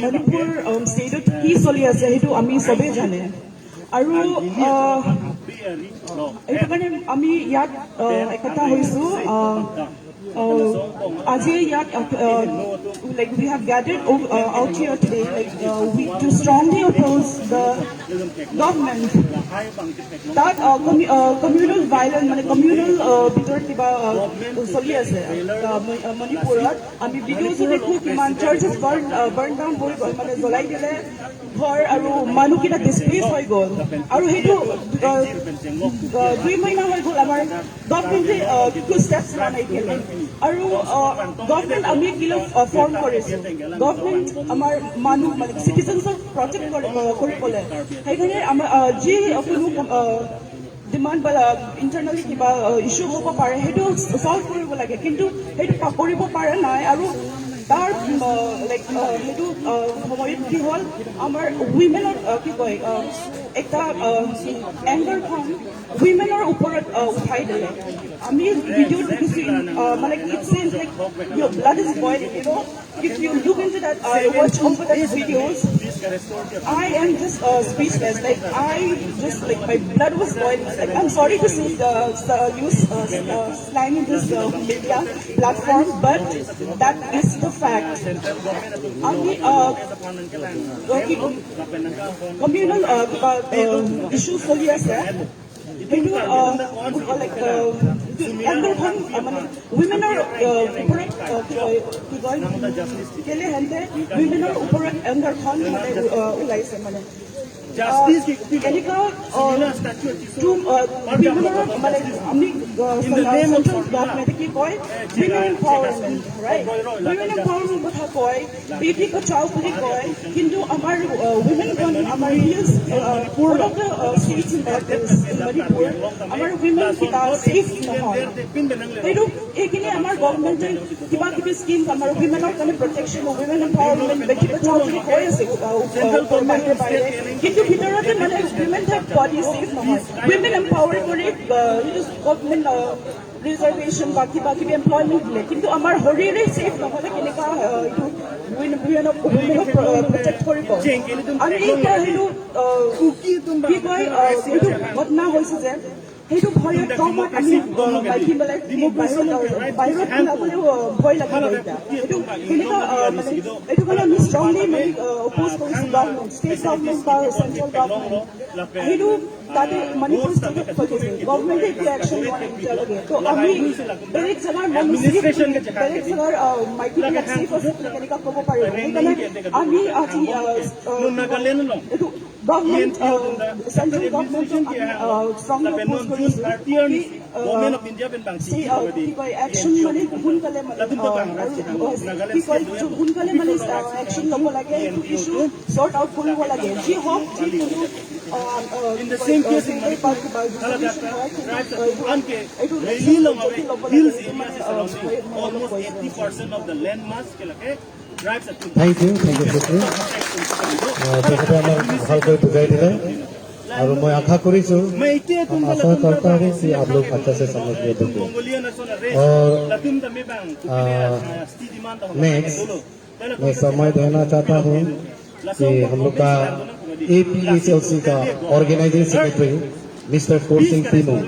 মণিপুৰ, আহ, ষ্টেটত কি চলি আছে সেইটো আমি সবেই জানে। আৰু, আহ, এইটো কাৰণে আমি ইয়াত, আহ, একতা হৈছো। আহ, আহ, আজি ইয়াত, আহ, like, we have gathered o-, uh, out here today, like, uh, we, to strongly oppose the government. তাত, আহ, কমি-, আহ, কমিউনেল ভাইলেন্স, মানে, কমিউনেল, আহ, ভিতৰত কিবা, আহ, চলি আছে, আহ, ম-, আহ, মণিপুৰত। আমি ভিডিঅ'জো দেখো, কিমান চাৰ্চেছ বাৰ্ণ, আহ, বাৰ্ণ ডাউন হৈ গ'ল, মানে, জ্বলাই দিলে ঘৰ, আৰু মানুহকেইটা ডিছপ্লেচ হৈ গ'ল। আৰু সেইটো, আহ, আহ, দুই মহিনা হৈ গ'ল, আমাৰ গভৰ্ণমেণ্টে, আহ, একো ষ্টেপছ লোৱা নাই এতিয়ালৈ। আৰু, আহ, গভৰ্ণমেণ্ট আমি কিলো, আহ, ফৰ্ম কৰিছো, গভৰ্ণমেণ্ট আমাৰ মানুহ, মানে, চিটিজেনছক প্ৰটেক্ট কৰি, আহ, কৰিবলৈ। সেইকাৰণে আমাৰ, আহ, যি কোনো, আহ, ডিমাণ্ড বা ইণ্টাৰনেলি কিবা, আহ, ইছ্যু হ'ব পাৰে, সেইটো ছল্ভ কৰিব লাগে, কিন্তু সেইটো পা-, কৰিব পৰা নাই। আৰু তাৰ, আহ, লাইক, আহ, সেইটো, আহ, সময়ত কি হ'ল, আমাৰ উইমেনৰ, আহ, কি কয়, আহ, এটা, আহ, এংগাৰখন উইমেনৰ ওপৰত, আহ, উঠাই দিলে। আমি ভিডিঅ'ত দেখিছো, আহ, মানে, it seems like your blood is boiling, you know. If you look into that, uh, watch over that videos, I am just, uh, speechless. Like, I just, like, my blood was boiling. Like, I'm sorry to say, uh, s-, uh, use, uh, s-, uh, slang in this, uh, media platform, but that is the fact. আমি, uh, okay, communal, uh, কিবা, uh, issue চলি আছে। সেইটো, আহ, লাইক, আহ, এইটো এংগাৰখন, আহ, মানে, উইমেনৰ, আহ, ওপৰত, আহ, কি কয়, কি কয়, কেলে হেনতে উইমেনৰ ওপৰত এংগাৰখন, মানে, উ-, আহ, ওলাইছে, মানে। আহ, এনেকুৱা, আহ, টু, আহ, উইমেনৰ, মানে, আমি, আহ, চেণ্ট্ৰেল গভৰ্ণমেণ্টে কি কয়, women empowerment, right? Women empowerment কথা কয়, বেটি বচাও বুলি কয়, কিন্তু আমাৰ, আহ, উইমেনখন আমাৰ হিলছ, uh, one of the, uh, states in North East, in Manipur, আমাৰ উইমেন কিবা ছেফ নহয়। সেইটো, এইখিনি আমাৰ গভৰ্ণমেণ্টে কিবা কিবি স্কিম আমাৰ উইমেনৰ কাৰণে প্ৰটেকশ্যন, উইমেন এম্পাৱাৰমেণ্ট, বেটি বচাও বুলি কৈ আছে, আহ, আহ, বাহিৰে বাহিৰে। কিন্তু ভিতৰতে মানে উইমেন থাক পোৱালি ছেফ নহয়। উইমেন এম্পাৱাৰ কৰি, আহ, সেইটো গভৰ্ণমেণ্ট, আহ, ৰিজাৰ্ভেশ্যন বা কিবা কিবি এমপ্লয়মেণ্ট দিলে, কিন্তু আমাৰ শৰীৰে ছেফ নহ'লে কেনেকুৱা, আহ, এইটো উইন-, উইমেনক, উইমেনক প্ৰ-, প্ৰটেক্ট কৰিব? আমি এতিয়া সেইটো, আহ, কি কয়, আহ, এইটো ঘটনা হৈছে যে সেইটো ভয়ত কম আমি, আহ, মাইকীবিলাক বাহিৰত, আহ, বাহিৰত ওলাবলৈও, আহ, ভয় লাগে এতিয়া। এইটো কেনেকুৱা, আহ, মানে, এইটো কাৰণে আমি ষ্ট্ৰংলি, মানে, আহ, অপ'জ কৰিছোঁ গভৰ্ণমেণ্ট, ষ্টেট গভৰ্ণমেণ্ট বা চেণ্ট্ৰেল গভৰ্ণমেণ্ট। সেইটো তাতে মণিপুৰ ষ্টেটত হৈ গৈছে, গভৰ্ণমেণ্টে একো একশ্যন লোৱা নাই এতিয়ালৈকে। তো আমি বেলেগ জেগাৰ মানুহ ছেফ, বেলেগ জেগাৰ, আহ, মাইকীবিলাক ছেফ আছে বুলি কেনেকুৱা ক'ব পাৰিব? সেইকাৰণে আমি আজি, আহ, আহ, এইটো গভৰ্ণমেণ্ট, আহ, চেণ্ট্ৰেল গভৰ্ণমেণ্টক আমি, আহ, ষ্ট্ৰংলি অপ'জ কৰিছোঁ। কি, আহ, ষ্টে-, আহ, কি কয়, একশ্যন মানে সোনকালে মানে, আহ, আৰু, আহ, কি কয়, সোনকালে মানে, আহ, একশ্যন ল'ব লাগে, এইটো ইছ্যু ছৰ্ট আউট কৰিব লাগে। যি হওক, যিকোনো, আহ, আহ, কি কয়, আহ, চেণ্ট্ৰেল বা কিবা ৰিজলিউশ্যন হয়, কিন্তু, আহ, এইটো, এইটো একশ্যন যদি ল'ব লাগে, এইটো মানে, আহ, মই, মই অলপ কৈ আছোঁ। Thank you, thank you, supreme. আহ, তেখেতে আমাক ভালকৈ বুজাই দিলে আৰু মই আশা কৰিছো, हम आशा करता हूँ कि आप लोग अच्छा से समझ गए होंगे। और, आ, नेक्स्ट, मैं समय देना चाहता हूँ कि हम लोग का एपीएचएलसी का organising secretary mister Khorsing Timung।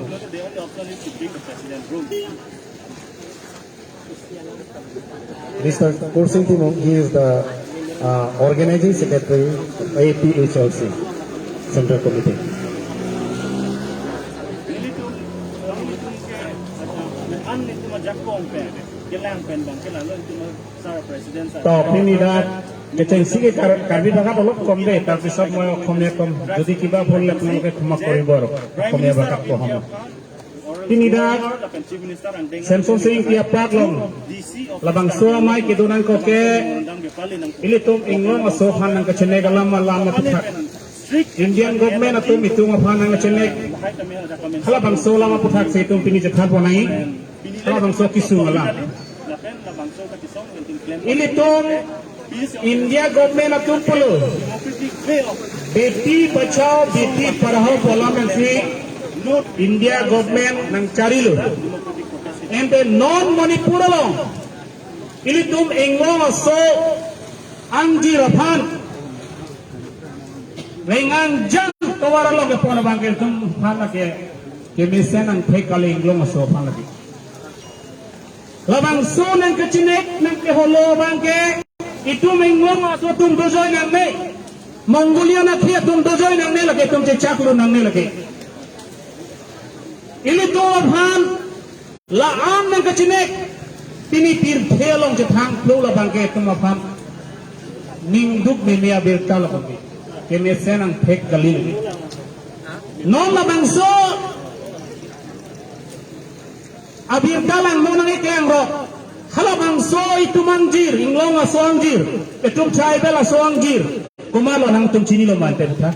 Mister Khorsing Timung, he is the, uh, organizing secretary, A P H L C, Central Committee. To, pini dak kechengsi ke Kar-, Karbi Lake olop kom de, tarpisot moi Okhomia kom, jodi kiba bhul le apnaloke khoma koribo, Okhomia bhasat ko hum. Pini dak Semson Sing Ingti apak along labangso amei kedo nangkok ke ilitum inglong aso aphan nangkachenek alam alam aphuthak, Indian government atum itum aphan nangkachenek halabangso alam aphuthak si itum pini chethan pon nangji. Labangso kesung alam. Ilitum India government atum pulo, Beti Bachao Beti Padhao pu alam pensi India government nangcharilo. Ante non Manipur along ilitum Inglong aso angjir aphan reng-angjang tovar along kepon abangke itum aphan lake kemesen nangthek kali, Inglong aso aphan lake. Labangso nangkachinek nangkeholo abangke itum Inglong aso atum dojoi nangne, Mongolian akhei atum dojoi nangne, lake itum chechaklo nangne lake. Ilitum aphan la-an nangkachinek, pini pirthe along chethang phlo labangke itum aphan ningduk meme abirta labangke kemesen nangthek kali lake. Non labangso abirta lang non nangkeklang rok. Halabangso itum angjir, Inglong aso angjir, itum tribal aso angjir, komatlo nangtum chinilo mante tha.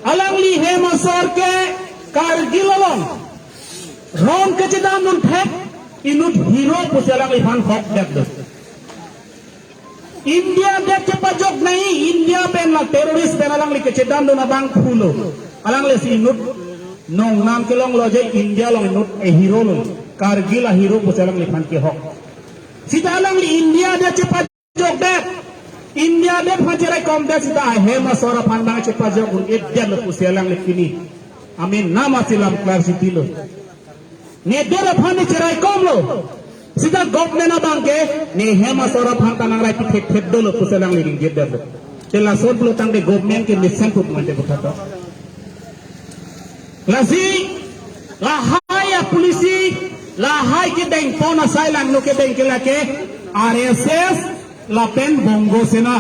Alangli hem asor ke Kargil along ron kachedandun thek inut hero pusi alangliphan hokdetlo. India det chepajok nai, India pen la terrorist pen alangli kachedandun abangphulo. Alanglisi inut nongnam kelonglo je India along inut e-hero lo, Kargil a-hero pusi alangliphan kehok. Sita alangli India det chepajok det, India det aphan cheraikom det, sita hem asor aphan bang chepajok un-edetlo pusi alangli pini amen nam asi lam klar sitilo. Ne det aphan ne cheraikomlo. Sita government abangke ne hem asor aphan ta nangrai pithet thet dolo pusi alangli ringgit detlo. Te lason pulo tangte government kemesen pup mante bukhato. Lasi lahai a-policy, lahai kedengpon asai langno kedeng ke lake R S S lapen Bongo Sena.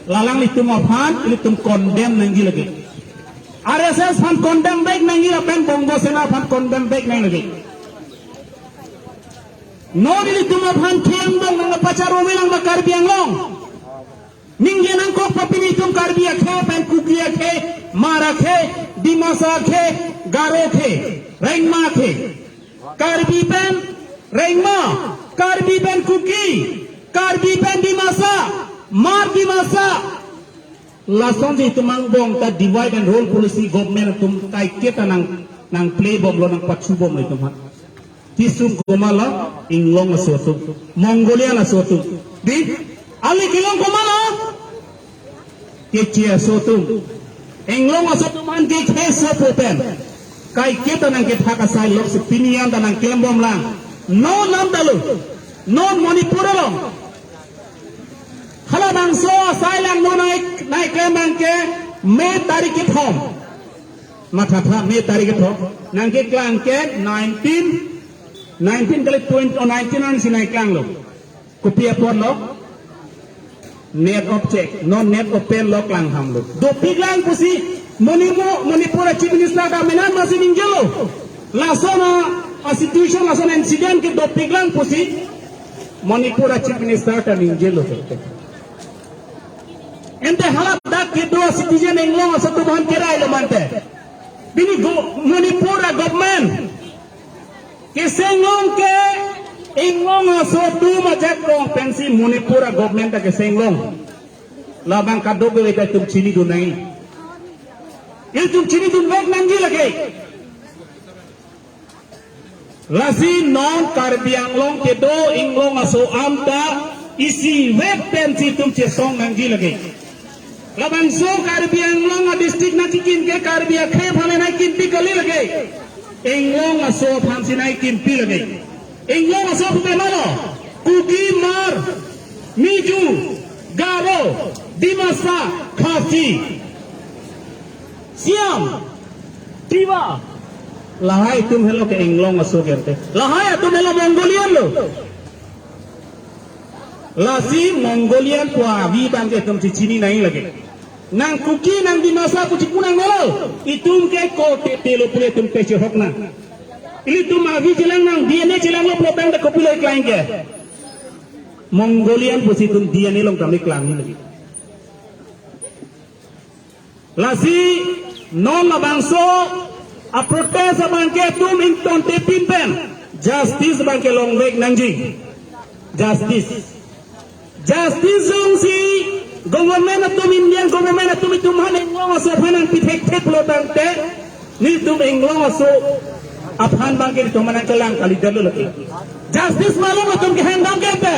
La alanglitum aphan ilitum condemn nangji lake. R S S aphan condemn back nangji lapen Bongo Sena aphan condemn back nangji lake. Non ilitum aphan kheng dong nangpacharomelang ma Karbi Anglong. Ningje nangkok pa pini itum Karbi akhei pen Kuki akhei, Hmar akhei, Dimasa akhei, Garo akhei, Rengma akhei. Karbi pen Rengma, Karbi pen Kuki, Karbi pen Dimasa, Hmar Dimasa. Lasonsi itum angbong ta divide and rule policy government atum kaiketa nang, nang-play bomlo, nangpachu bomlo itum aphan. Kesung komatlo? Inglong aso atum, Mongolian aso atum. Di, ali kelong komatlo? Keche aso atum. Inglong aso atum aphan kekhe sopo pen kaiketa nangkethak asai loksi pini an ta nangklem bomlang. Non lam talu. Non Manipur along. Halabangso asai lang non nai, nangklem abangke May tarik kethom. Mathatha May tarik kethom. Nangkeklang ke nineteen, nineteen kali twenty, oh, nineteen ansi nangklanglo. Kopi apotlo? Net off chek, non net open lo klang hamlo. Dopiklang pusi Manipur, Manipur a-Chief Minister ta menan masi ningjelo. Lason a, a-situation, lason incident ke dopiklang pusi Manipur a-Chief Minister ta ningjelo. Ante haladak kedo a-citizen Inglong aso atum aphan kerailo mante. Pini go, Manipur a-government kesenglong ke Inglong aso atum ajakong pensi Manipur a-government ta kesenglong. Labang kadokave ta itum chinidun nangji. Itum chinidun vek nangji lake. Lasi non Karbi Anglong kedo Inglong aso anta isivek pensi itum chesong nangji lake. Labangso Karbi Anglong a-district nangchikin ke Karbi akhei aphan nangkinpi kali lake. Inglong aso aphansi nangkinpi lake. Inglong aso pu komatlo? Kuki, Hmar, Mizo, Garo, Dimasa, Khasi, Siam, Tiwa. Lahai atum helo ke Inglong aso kerte. Lahai atum helo Mongolian lo. Lasi Mongolian pu avi abangke itum chichini nangji lake. Nang Kuki, nang Dimasa pu chipu nangnelo. Itum ke ko te telo pule itum te chehok nang. Ilitum avi chelang nang, D N A chelanglo pulo tangte kopilo iklang ke? Mongolian pusi itum D N A along tame klang nangji lake. Lasi non labangso a-protest abangke itum ingtontepin pen Justice abang ke longvek nangji. Justice. Justice jongsi government atum, Indian government atum itum aphan inglong aso aphan nangpithekthek pulo tangte, nelitum inglong aso aphan abang ke itum aphan nangkelang kalidet lo lagi. Justice malom atum kehang abang ke te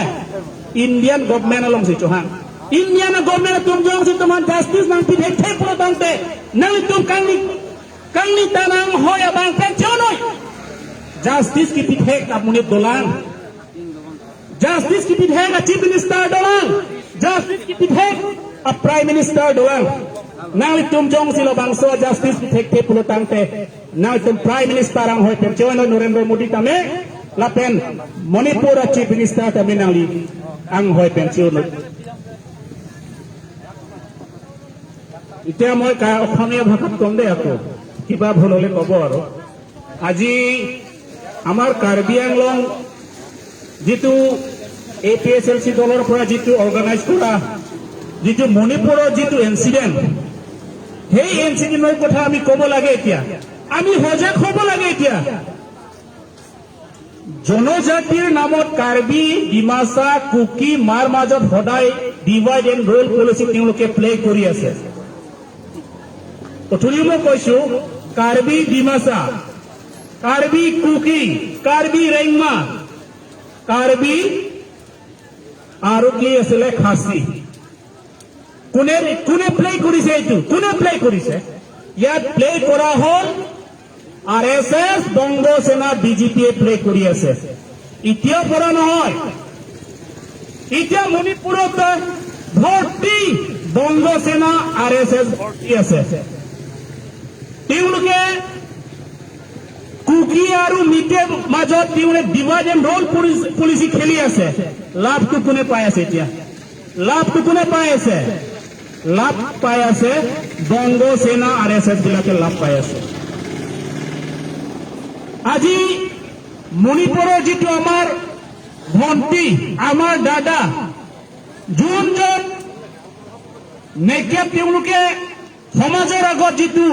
Indian government alongsi chohang. Indian government atum jongsi itum aphan justice nangpithekthek pulo tangte, nanglitum kangni, kangni ta nanghoi abang pen chonoi. Justice kipithek amonit dolang. Justice kipithek a Chief Minister dolang. Justice kipithek a Prime Minister dolang. Nanglitum jongsi labangso justice pithekthek pulo tangte, nanglitum Prime Minister anghoi pen chonoi, Narendra Modi tame, lapen Manipur a Chief Minister tame nangli anghoi pen chonoi. এতিয়া মই কা-, অসমীয়া ভাষাত ক'ম দেই আকৌ, কিবা ভুল হ'লে ক'ব আৰু। আজি আমাৰ কাৰ্বি আংলং যিটো এ পি এইচ এল চি দলৰ পৰা যিটো অৰ্গেনাইজ কৰা যিটো মণিপুৰৰ যিটো ইনচিডেণ্ট, সেই ইনচিডেণ্টৰ কথা আমি ক'ব লাগে এতিয়া, আমি সজাগ হ'ব লাগে এতিয়া। জনজাতিৰ নামত কাৰ্বি, ডিমাচা, কুকি, মাৰ মাজত সদায় ডিভাইড এণ্ড ৰুল পলিচি তেওঁলোকে প্লে কৰি আছে। অথনি মই কৈছো, কাৰ্বি, ডিমাচা, কাৰ্বি, কুকি, কাৰ্বি, ৰেংমা, কাৰ্বি আৰু কি আছিলে, খাচী। কোনে, কোনে প্লে কৰিছে এইটো? কোনে প্লে কৰিছে? ইয়াত প্লে কৰা হ'ল আৰ এছ এছ, বংগ সেনা, বি জে পিয়ে প্লে কৰি আছে। এতিয়াৰ পৰা নহয়, এতিয়া মণিপুৰত ভৰ্তি বংগ সেনা, আৰ এছ এছ ভৰ্তি আছে। তেওঁলোকে কুকি আৰু মিতে মাজত তেওঁলোকে ডিভাইড এণ্ড ৰুল পলিচি খেলি আছে। লাভটো কোনে পাই আছে এতিয়া? লাভটো কোনে পাই আছে? লাভ পাই আছে বংগ সেনা, আৰ এছ এছ বিলাকে লাভ পাই আছে। আজি মণিপুৰৰ যিটো আমাৰ ভণ্টি, আমাৰ দাদা, যোনজন নেকেড, তেওঁলোকে সমাজৰ আগত যিটো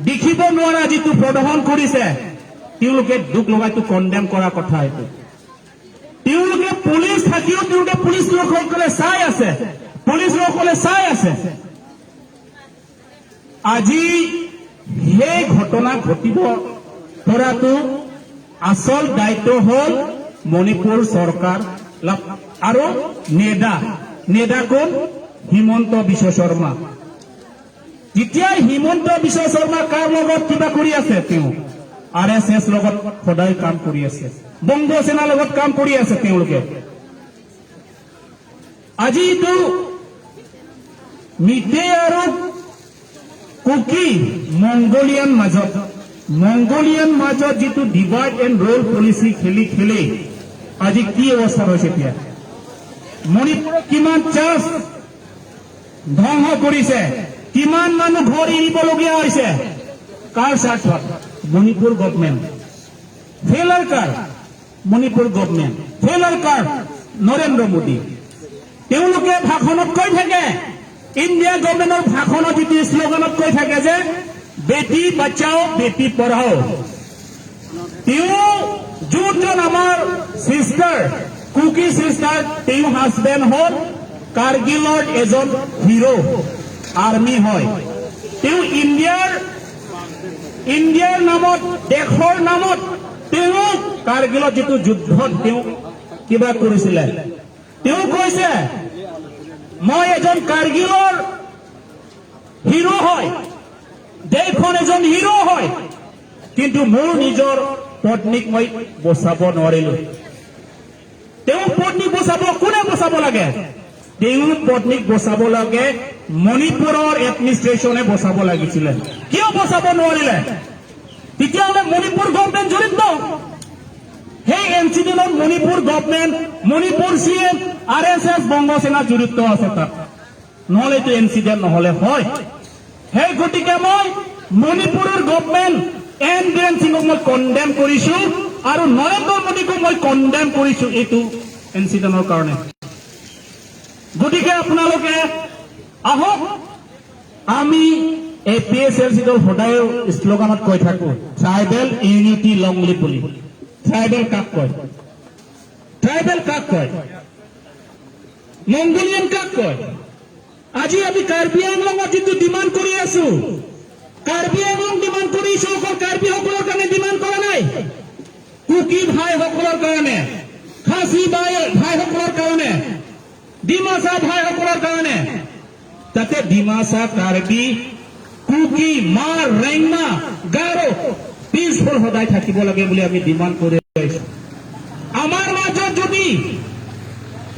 দেখিব নোৱাৰা যিটো প্ৰদৰ্শন কৰিছে, তেওঁলোকে দুখ লগাইটো কণ্ডেম কৰা কথা এইটো। তেওঁলোকে পুলিচ থাকিও তেওঁলোকে পুলিচ লোকসকলে চাই আছে, পুলিচ লোকসকলে চাই আছে। আজি সেই ঘটনা ঘটিব পৰাটো আচল দায়িত্ব হ'ল মণিপুৰ চৰকাৰ লা-, আৰু নেডা। নেডা কোন? হিমন্ত বিশ্ব শৰ্মা। যেতিয়া হিমন্ত বিশ্ব শৰ্মা কাৰ লগত কিবা কৰি আছে, তেওঁ আৰ এছ এছ লগত সদায় কাম কৰি আছে, বংগ সেনাৰ লগত কাম কৰি আছে তেওঁলোকে। আজি এইটো মিতে আৰু কুকি মংগোলিয়ান মাজত, মংগোলিয়ান মাজত যিটো ডিভাইড এণ্ড ৰুল পলিচি খেলি খেলি আজি কি অৱস্থা হৈছে এতিয়া? মণিপুৰত কিমান চাৰ্চ ধ্বংস কৰিছে, কিমান মানুহ ঘৰ এৰিবলগীয়া হৈছে। কাৰ স্বাৰ্থত? মণিপুৰ গভৰ্ণমেণ্ট। ফেইলাৰ কাৰ? মণিপুৰ গভৰ্ণমেণ্ট। ফেইলাৰ কাৰ? নৰেন্দ্ৰ মোদী। তেওঁলোকে ভাষণত কৈ থাকে, ইণ্ডিয়া গভৰ্ণমেণ্টৰ ভাষণত যিটো শ্লোগানত কৈ থাকে যে বেটি বচাও, বেটি পঢ়াও। তেওঁ যোনজন আমাৰ চিষ্টাৰ, কুকি চিষ্টাৰ, তেওঁ হাজবেণ্ড হ'ল কাৰ্গিলৰ এজন হিৰো, আৰ্মি হয়। তেওঁ ইণ্ডিয়াৰ, ইণ্ডিয়াৰ নামত, দেশৰ নামত তেওঁ কাৰ্গিলত যিটো যুদ্ধত তেওঁ কিবা কৰিছিলে, তেওঁ কৈছে, "মই এজন কাৰ্গিলৰ হিৰো হয়, দেশখন এজন হিৰো হয়, কিন্তু মোৰ নিজৰ পত্নীক মই বচাব নোৱাৰিলো।" তেওঁ পত্নীক বচাব, কোনে বচাব লাগে? তেওঁ পত্নীক বচাব লাগে, মণিপুৰৰ এডমিনিষ্ট্ৰেশ্যনে বচাব লাগিছিলে। কিয় বচাব নোৱাৰিলে? তেতিয়াহ'লে মণিপুৰ গভৰ্ণমেণ্ট জড়িত। সেই ইনচিডেণ্টত মণিপুৰ গভৰ্ণমেণ্ট, মণিপুৰ চি এম, আৰ এছ এছ, বংগ সেনা জড়িত আছে তাত। নহ'লে এইটো ইনচিডেণ্ট নহ'লে হয়। সেই গতিকে মই মণিপুৰৰ গভৰ্ণমেণ্ট এন বীৰেন সিঙক মই কণ্ডেম কৰিছো আৰু নৰেন্দ্ৰ মোদীকো মই কণ্ডেম কৰিছো এইটো ইনচিডেণ্টৰ কাৰণে। গতিকে আপোনালোকে আহক, আমি এ পি এইচ এল চি দল সদায় শ্লোগানত কৈ থাকো, "ট্ৰাইবেল ইউনিটি লং লিভ" বুলি। ট্ৰাইবেল কাক কয়? ট্ৰাইবেল কাক কয়? মংগোলিয়ান কাক কয়? আজি আমি কাৰ্বি আংলঙত যিটো ডিমাণ্ড কৰি আছো, কাৰ্বি আংলং ডিমাণ্ড কৰিছো, অকল কাৰ্বিসকলৰ কাৰণে ডিমাণ্ড কৰা নাই। কুকি ভাইসকলৰ কাৰণে, খাচী ভাই, ভাইসকলৰ কাৰণে, ডিমাচা ভাইসকলৰ কাৰণে, যাতে ডিমাচা, কাৰ্বি, কুকি, মাৰ, ৰেংমা, গাৰো পিচফুল সদায় থাকিব লাগে বুলি আমি ডিমাণ্ড কৰি আহিছো। আমাৰ মাজত যদি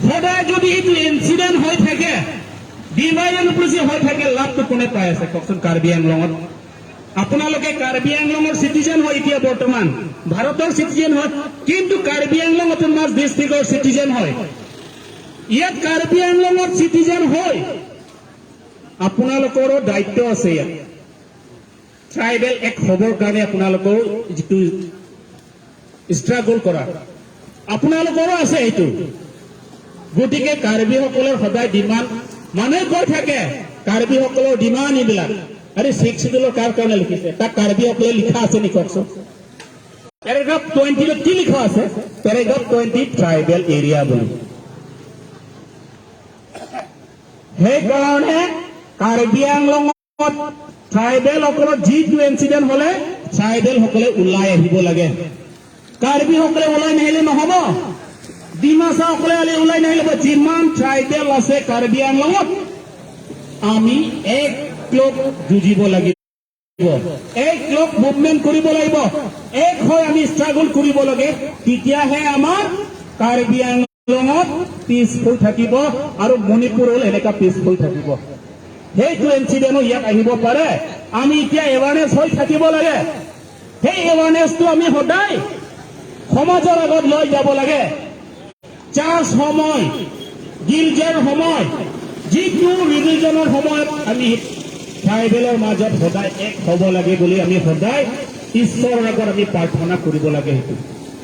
সদায় যদি এইটো ইনচিডেণ্ট হৈ থাকে, ডিভাইড এণ্ড ৰুল হৈ থাকে, লাভটো কোনে পাই আছে কওকচোন? কাৰ্বি আংলঙত আপোনালোকে কাৰ্বি আংলঙৰ চিটিজেন হয় এতিয়া বৰ্তমান, ভাৰতৰ চিটিজেন হয়, কিন্তু কাৰ্বি আংলং অট'নমাছ ডিষ্ট্ৰিক্টৰ চিটিজেন হয়। ইয়াত কাৰ্বি আংলঙৰ চিটিজেন হয়, আপোনালোকৰো দায়িত্ব আছে ইয়াত। ট্ৰাইবেল এক হ'বৰ কাৰণে আপোনালোকৰ যিটো ষ্ট্ৰাগল কৰা, আপোনালোকৰো আছে সেইটো। গতিকে কাৰ্বিসকলৰ সদায় ডিমাণ্ড, মানুহে কৈ থাকে কাৰ্বিসকলৰ ডিমাণ্ড এইবিলাক। আৰে, ছিক্স শ্বিডিউলৰ কাৰ কাৰণে লিখিছে? তাক কাৰ্বিসকলে লিখা আছে নেকি কওকচোন? পেৰেগ্ৰাফ টুৱেণ্টিত কি লিখা আছে? পেৰেগ্ৰাফ টুৱেণ্টি ট্ৰাইবেল এৰিয়া বুলি। সেইকাৰণে কাৰ্বি আংলঙত ট্ৰাইবেল সকলৰ যিটো ইনচিডেণ্ট হ'লে ট্ৰাইবেল সকলে ওলাই আহিব লাগে। কাৰ্বি সকলে ওলাই নাহিলে নহ'ব, ডিমাচা সকলে আলি ওলাই নাহিলে নহ'ব। যিমান ট্ৰাইবেল আছে কাৰ্বি আংলঙত, আমি এক লগ যুঁজিব লাগিব, এক লগ মুভমেণ্ট কৰিব লাগিব, এক হৈ আমি ষ্ট্ৰাগল কৰিব লাগে। তেতিয়াহে আমাৰ কাৰ্বি আংলঙত পিচফুল থাকিব আৰু মণিপুৰ হ'ল এনেকা পিচফুল থাকিব। সেইটো ইনচিডেণ্টো ইয়াত আহিব পাৰে। আমি এতিয়া এৱাৰনেছ হৈ থাকিব লাগে। সেই এৱাৰনেছটো আমি সদায় সমাজৰ আগত লৈ যাব লাগে। চাৰ্চ সময়, গীৰ্জাৰ সময়, যিটো ৰিলিজনৰ সময়ত আমি ট্ৰাইবেলৰ মাজত সদায় এক হ'ব লাগে বুলি আমি সদায় ঈশ্বৰৰ আগত আমি প্ৰাৰ্থনা কৰিব লাগে। সেইটো,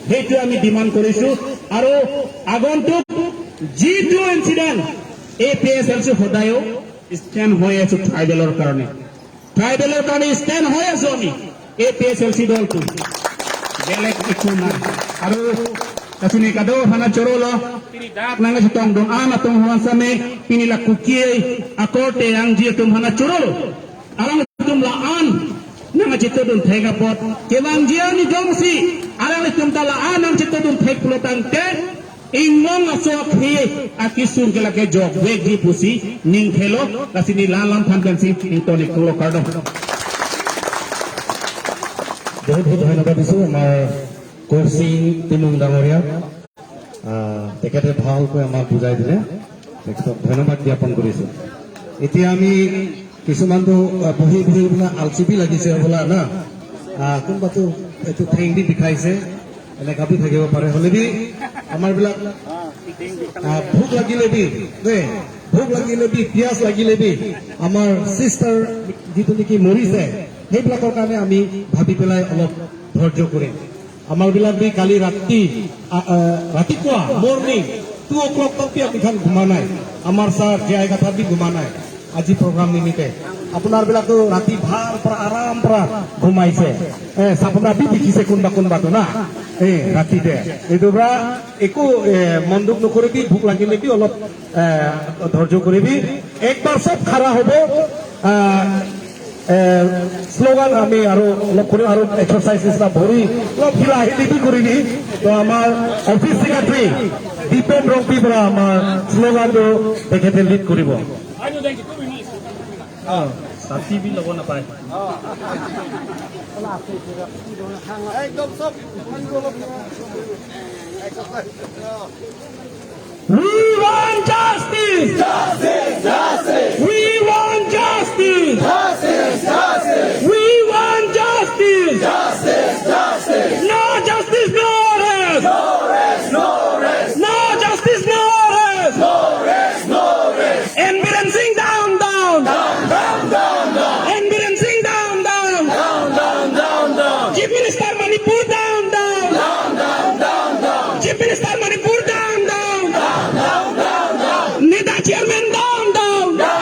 সেইটো আমি ডিমাণ্ড কৰিছো। আৰু আগন্তুক যিটো ইনচিডেণ্ট, এ পি এছ এল চি সদায়ো ষ্টেণ্ড হৈ আছো ট্ৰাইবেলৰ কাৰণে। ট্ৰাইবেলৰ কাৰণে ষ্টেণ্ড হৈ আছো আমি, এ পি এছ এল চি দলটো, বেলেগ একো নাই। Aru kasini kado hana chorolo, pini dak nangchetongdun an atum hawan same, pini la Kuki akorte angji atum hana chorolo. Alangtum la-an nangchetongdun thek apot, kevangji arni jongsi alangtum ta la-an nangchetongdun thek pulo tangte, Inglong aso akhi akisur ke lake jokvekji pusi ning khelo, lasi ne la-an alam aphan pensi ingtonik pulo, kardom. বহুত বহুত ধন্যবাদ দিছো আমাৰ কৌশিক টিমুং ডাঙৰীয়া। আহ, তেখেতে ভালকৈ আমাক বুজাই দিলে, তেখেতক ধন্যবাদ জ্ঞাপন কৰিছো। এতিয়া আমি কিছুমানতো, আহ, বহি বহি বোলে আলচিবি লাগিছে হবলা না? আহ, কোনোবাতো এইটো ঠেং দি বিষাইছে, এনেকা বি থাকিব পাৰে। হ'লে বি আমাৰ বিলাক, আহ, ভোক লাগিলে বি, দেই, ভোক লাগিলে বি, পিয়াজ লাগিলে বি, আমাৰ চিষ্টাৰ যিটো নেকি মৰিছে, সেইবিলাকৰ কাৰণে আমি ভাবি পেলাই অলপ ধৈৰ্য কৰিম। আমাৰ বিলাক বি কালি ৰাতি, আ, আ, ৰাতিপুৱা, মৰ্ণিং টু অ ক্লক তক বি আমি খান ঘুমা নাই। আমাৰ ছাৰ জে আই কাথাৰ বি ঘুমা নাই আজি প্ৰগ্ৰাম নিমিত্তে। আপোনাৰ বিলাকতো ৰাতি ভাল পৰা আৰাম পৰা ঘুমাইছে। এ, চাপনা বি দেখিছে কোনোবা কোনোবাতো না। এ, ৰাতিতে। এইটো পৰা একো, এ, মন দুখ নকৰিবি, ভোক লাগিলে বি অলপ, এ, ধৈৰ্য কৰিবি। একবাৰ চব খাৰা হ'ব। আ, এ, শ্লোগান আমি আৰু অলপ কৰিম আৰু এক্সাৰচাইজ নিচিনা ভৰি অলপ ঢিলা আহি দিবি কৰি দি। তো আমাৰ অফিচ ছেক্ৰেটাৰী দীপেন ৰংপি পৰা আমাৰ শ্লোগানটো তেখেতে লিড কৰিব। অ, ছাতি বি ল'ব নাপায়। একদম চব। We want justice! Justice! Justice! We want justice! Justice! Justice! We want justice! Justice! Justice! No justice, no rest! No rest! No rest! No justice, no rest! No rest! No rest! N Biren Singh down, down! Down, down, down, down! N Biren Singh down, down! Down, down, down, down! Chief Minister Manipur down, down! Down, down, down, down! Chief Minister Manipur down, down! Down, down, down, down! NEDA chairman down, down! Down,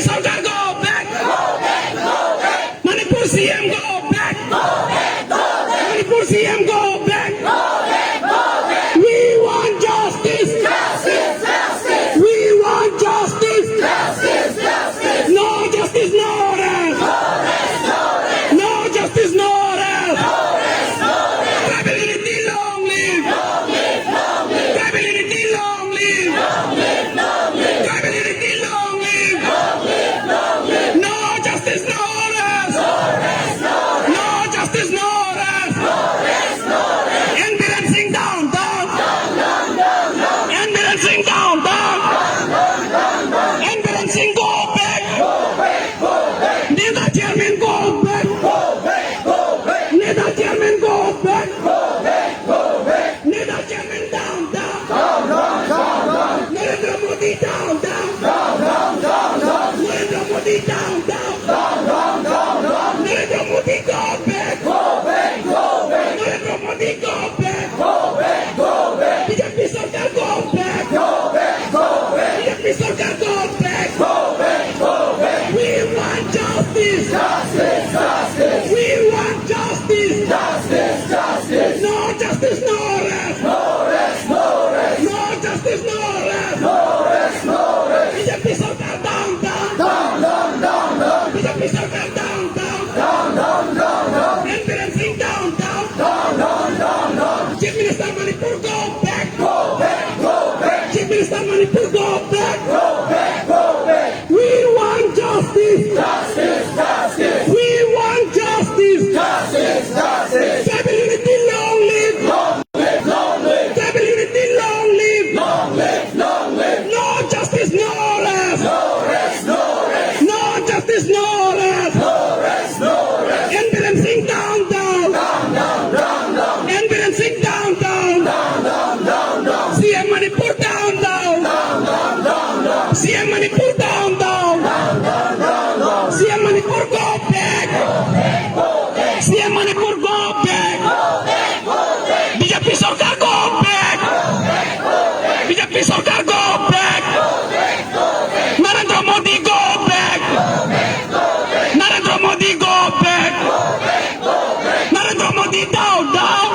Sarkar go back. Go back, go back. Manipur C M go back. Go back, go back. Manipur C M go back. Go back, go back. We want justice. Justice, justice. We want justice. Justice, justice. No justice, no rest. No rest, no rest. No justice, no rest. No rest, no rest. Tribal unity, long live. Long live, long live. Tribal unity, long live. Long live, long live. Tribal unity, long live. Long live, long live. No justice, no rest. No rest, no rest. No justice, no rest. No rest, no rest. N Biren Singh down, down. Down, down, down, down. N Biren Singh down, down. Down, down, down, down. N Biren Singh go back. Go back, go back. NEDA chairman go back. Go back, go back. NEDA chairman go back. Go back, go back. NEDA chairman down, down. Down, down, down, down. Narendra Modi down, down. Down, down, down, down. Narendra Modi down, down. Down, down, down, down. Narendra Modi go back. Go back, go back. Narendra Modi go back. Go back, go back. B J P sarkar go back. Go back, go back. B J P sarkar go back. Go back, go back. We want justice. Justice, justice. We want justice. Justice, justice. No justice, no rest. No rest, no rest. No justice, no rest. No rest, no rest. B J P sarkar down, down. Down, down, down, down. B J P sarkar down, down. Down, down, down, down. N Biren Singh down, down. Down, down, down, down. Chief Minister Manipur go back. Go back, go back. Chief Minister Manipur go back. Go back, go back. We want justice. Justice, justice. We want justice. Justice, justice. Tribal unity, long live. Long live, long live. Tribal unity, long live. Long live, long live. No justice, no rest. No rest, no rest. No justice, no rest. No rest, no rest. N Biren Singh down, down. Down, down, down, down. N Biren Singh down, down. Down, down, down, down. C M Manipur down, down. Down, down, down, down. C M Manipur down, down. Down, down, down, down. C M Manipur go back. Go back, go back. C M Manipur go back. Go back, go back. B J P sarkar go back. Go back, go back. B J P sarkar go back. Go back, go back. Narendra Modi go back. Go back, go back. Narendra Modi go back. Go back, go back. Narendra Modi down, down.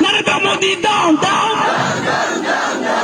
Narendra Modi down, down.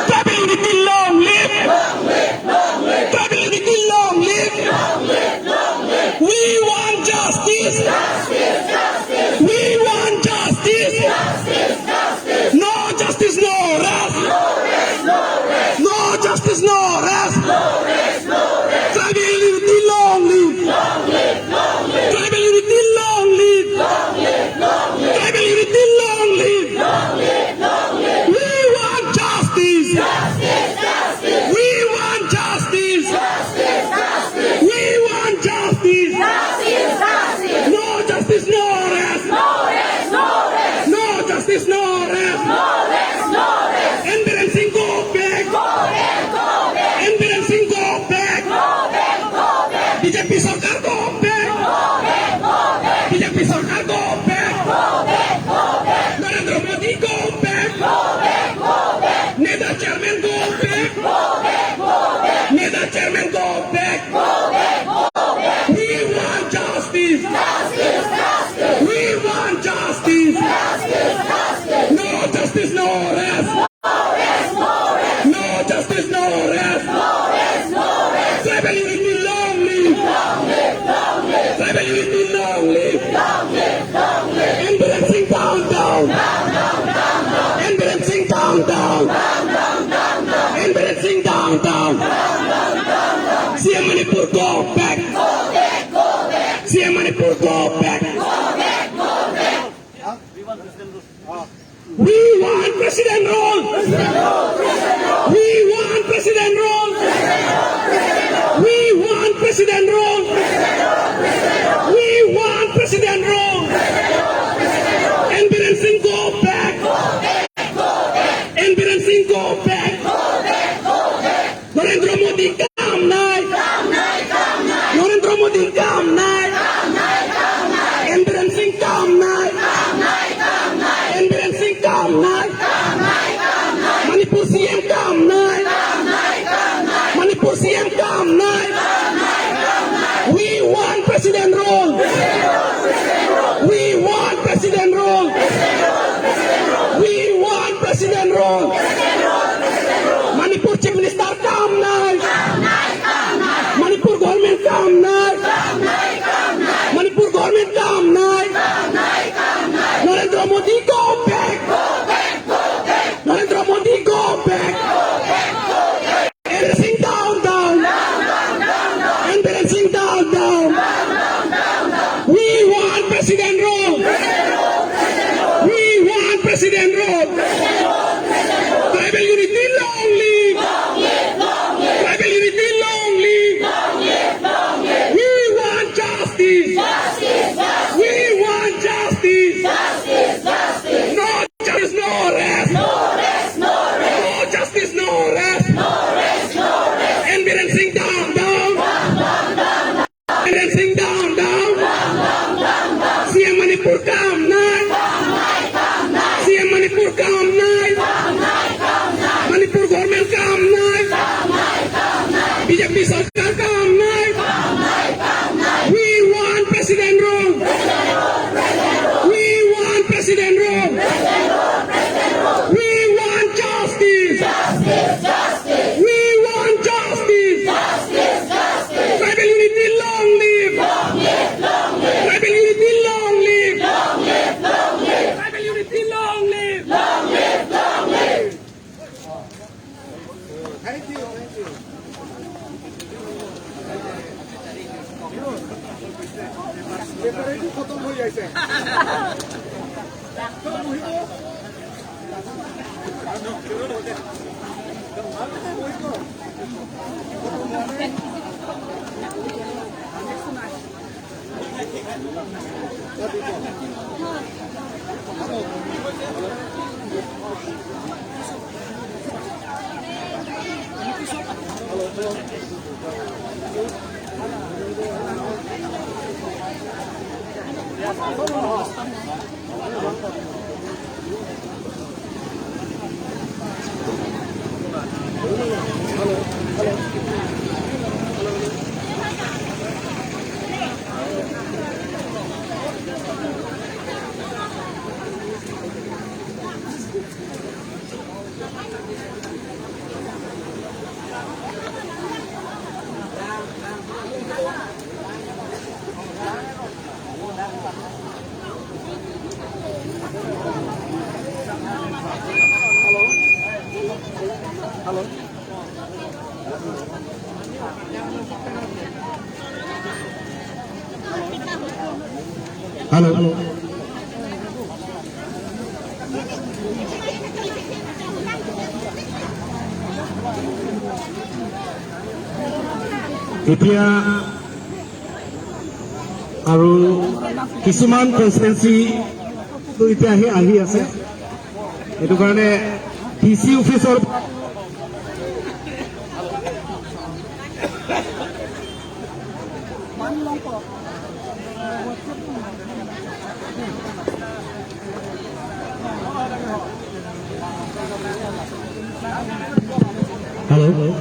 Tribal unity, long live. Long live, long live. Tribal unity, long live. Long live, long live. We want justice. Justice, justice. We want justice. Justice, justice. No justice, no rest. No rest, no rest. No justice, no rest. No rest, no rest. Tribal unity, long live. Long live, long live. Tribal unity, long live. Long live, long live. Tribal unity, long live. Long live, long live. We want justice. Justice, justice. We want justice. Justice, justice. We want justice. Justice, justice. No justice, no rest. No rest, no rest. No justice, no rest. No rest, no rest. N Biren Singh go back. Go back, go back. N Biren Singh go back. Go back, go back. B J P sarkar go back. Go back, go back. B J P sarkar go back. Go back, go back. Narendra Modi go back. Go back, go back. NEDA chairman go back. Go back, go back. NEDA chairman go back. Go back, go back. We want justice. Justice, justice. We want justice. Justice, justice. No justice, no rest. No rest, no rest. No justice, no rest. No rest, no rest. Tribal unity, long live. Long live, long live. Tribal unity, long live. Long live, long live. N Biren Singh down, down. Down, down, down, down. N Biren Singh down, down. Down, down, down, down. N Biren Singh down, down. Down, down, down, down. C M Manipur go back. Go back, go back. C M Manipur go back. Go back, go back. We want President rule. We want President rule. We want President rule. We want President rule. N Biren Singh go back. N Biren Singh go back. Narendra Modi kam nai. Kam nai, kam nai. Narendra Modi kam nai. Kam nai, kam nai. N Biren Singh kam nai. Kam nai, kam nai. N Biren Singh kam nai. Kam nai, kam nai. Manipur C M kam nai. Kam nai, kam nai. Manipur C M kam nai. President rule. We want President rule. We want President rule. Manipur Chief Minister kam nai. Manipur government kam nai. Manipur government kam nai. Narendra Modi, go back. Narendra Modi, go back. Biren Singh down, down. Biren Singh down, down. We want President rule. We want President rule. Tribal unity, long live. Tribal unity, long live. We want justice. We want justice. No justice, no rest. No rest, no rest. No justice, no rest. No rest, no rest. Biren Singh down, down. Biren Singh down, down. C M Manipur kam nai. C M Manipur kam nai. Manipur government kam nai. B J P sarkar kam nai. We want President rule. We want President rule. We want justice. We want justice. Tribal unity, long live. Tribal unity, long live. Tribal unity, long live. Thank you, thank you. Paper-এদি খতম হৈ যাইছে। Hello. এতিয়া আৰু কিছুমান কনষ্টিটুৱেঞ্চি তো এতিয়া আহি, আহি আছে। সেইটো কাৰণে ডি চি অফিচৰ হেল্ল',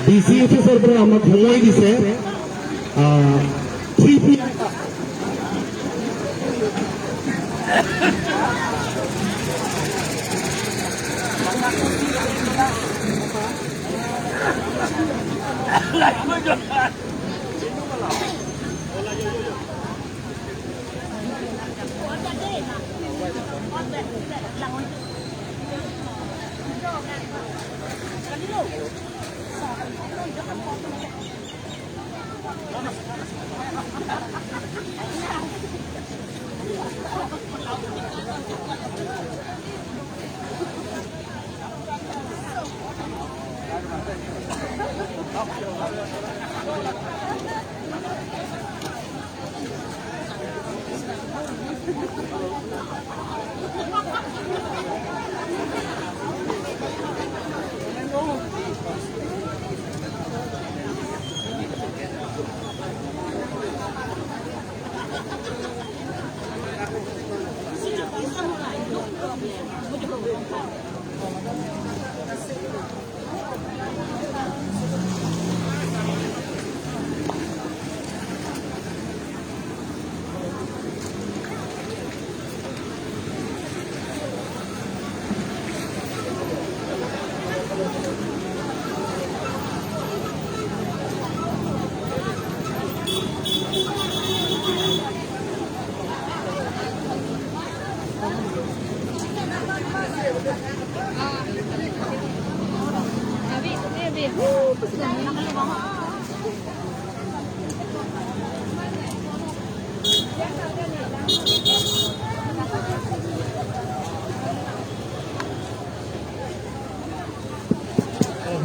ডি চি অফিচৰ পৰা আমাক সময় দিছে, আহ, three P M.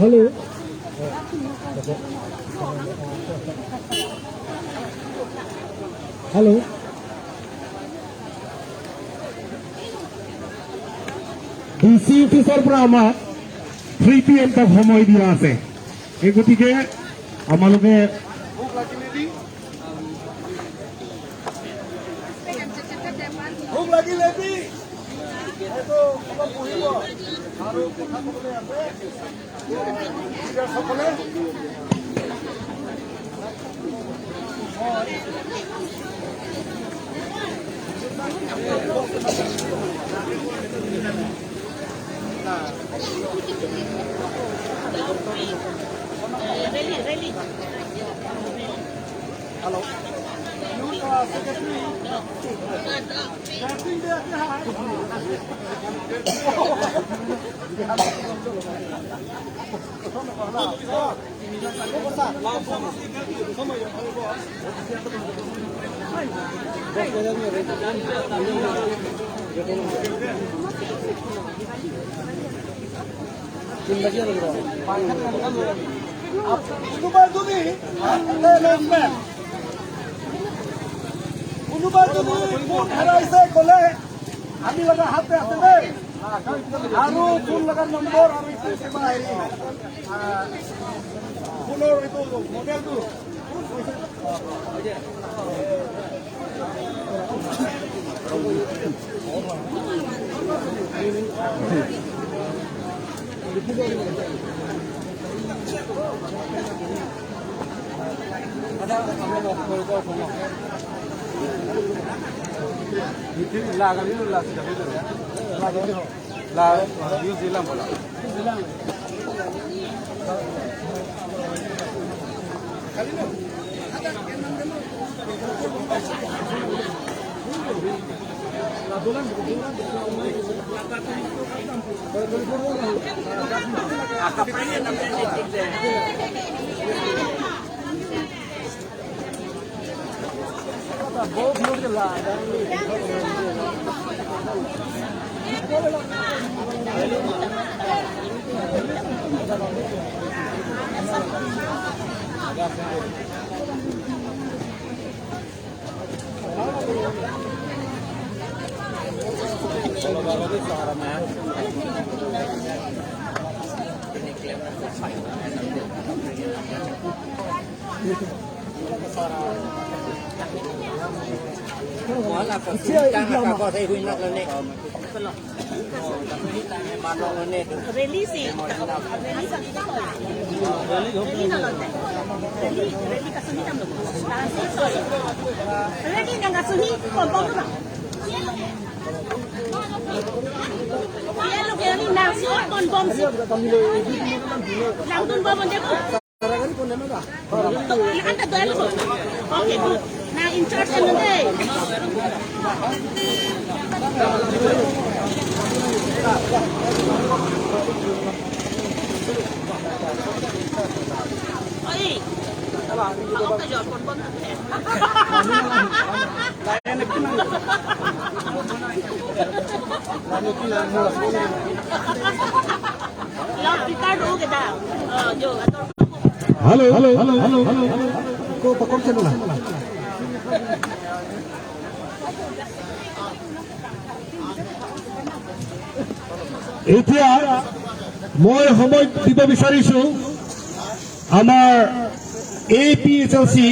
Hello. Hello. D C অফিচৰ পৰা আমাক থ্ৰী পি এম তক সময় দিয়া আছে। এই গতিকে আমালোকে ভোক লাগিলে দি, এইটো অলপ বহিব আৰু কথা ক'বলৈ আছে। Hello. You, uh, secretary. কোনোবা যদি, কোনোবা যদি ফোন হেৰাইছে ক'লে, আমি লগা হাতে আছে দেই। আৰু ফোন লগা নম্বৰ আৰু এইটো কিবা হেৰি, আহ, ফোনৰ এইটো মডেলটো। La, use dilam bola. Rally si, rally si, rally na lote. Rally, rally kasunit damlo. Rally nang kasunit, pon pon na. Yellow rally nang si, pon pon si. Langdun ba bonde ko. Anta duel ko. Okay, good. Now in charge M L A. Oi. Ako ka John, pon pon. Loudspeaker do kita. Oh, jo, ator. Hello, hello, hello, hello, hello. Ko pakom channel. এতিয়া মই সময় দিব বিচাৰিছো আমাৰ A P H L C,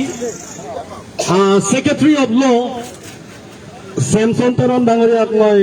আহ, secretary of law' Semson Teron ডাঙৰীয়াক মই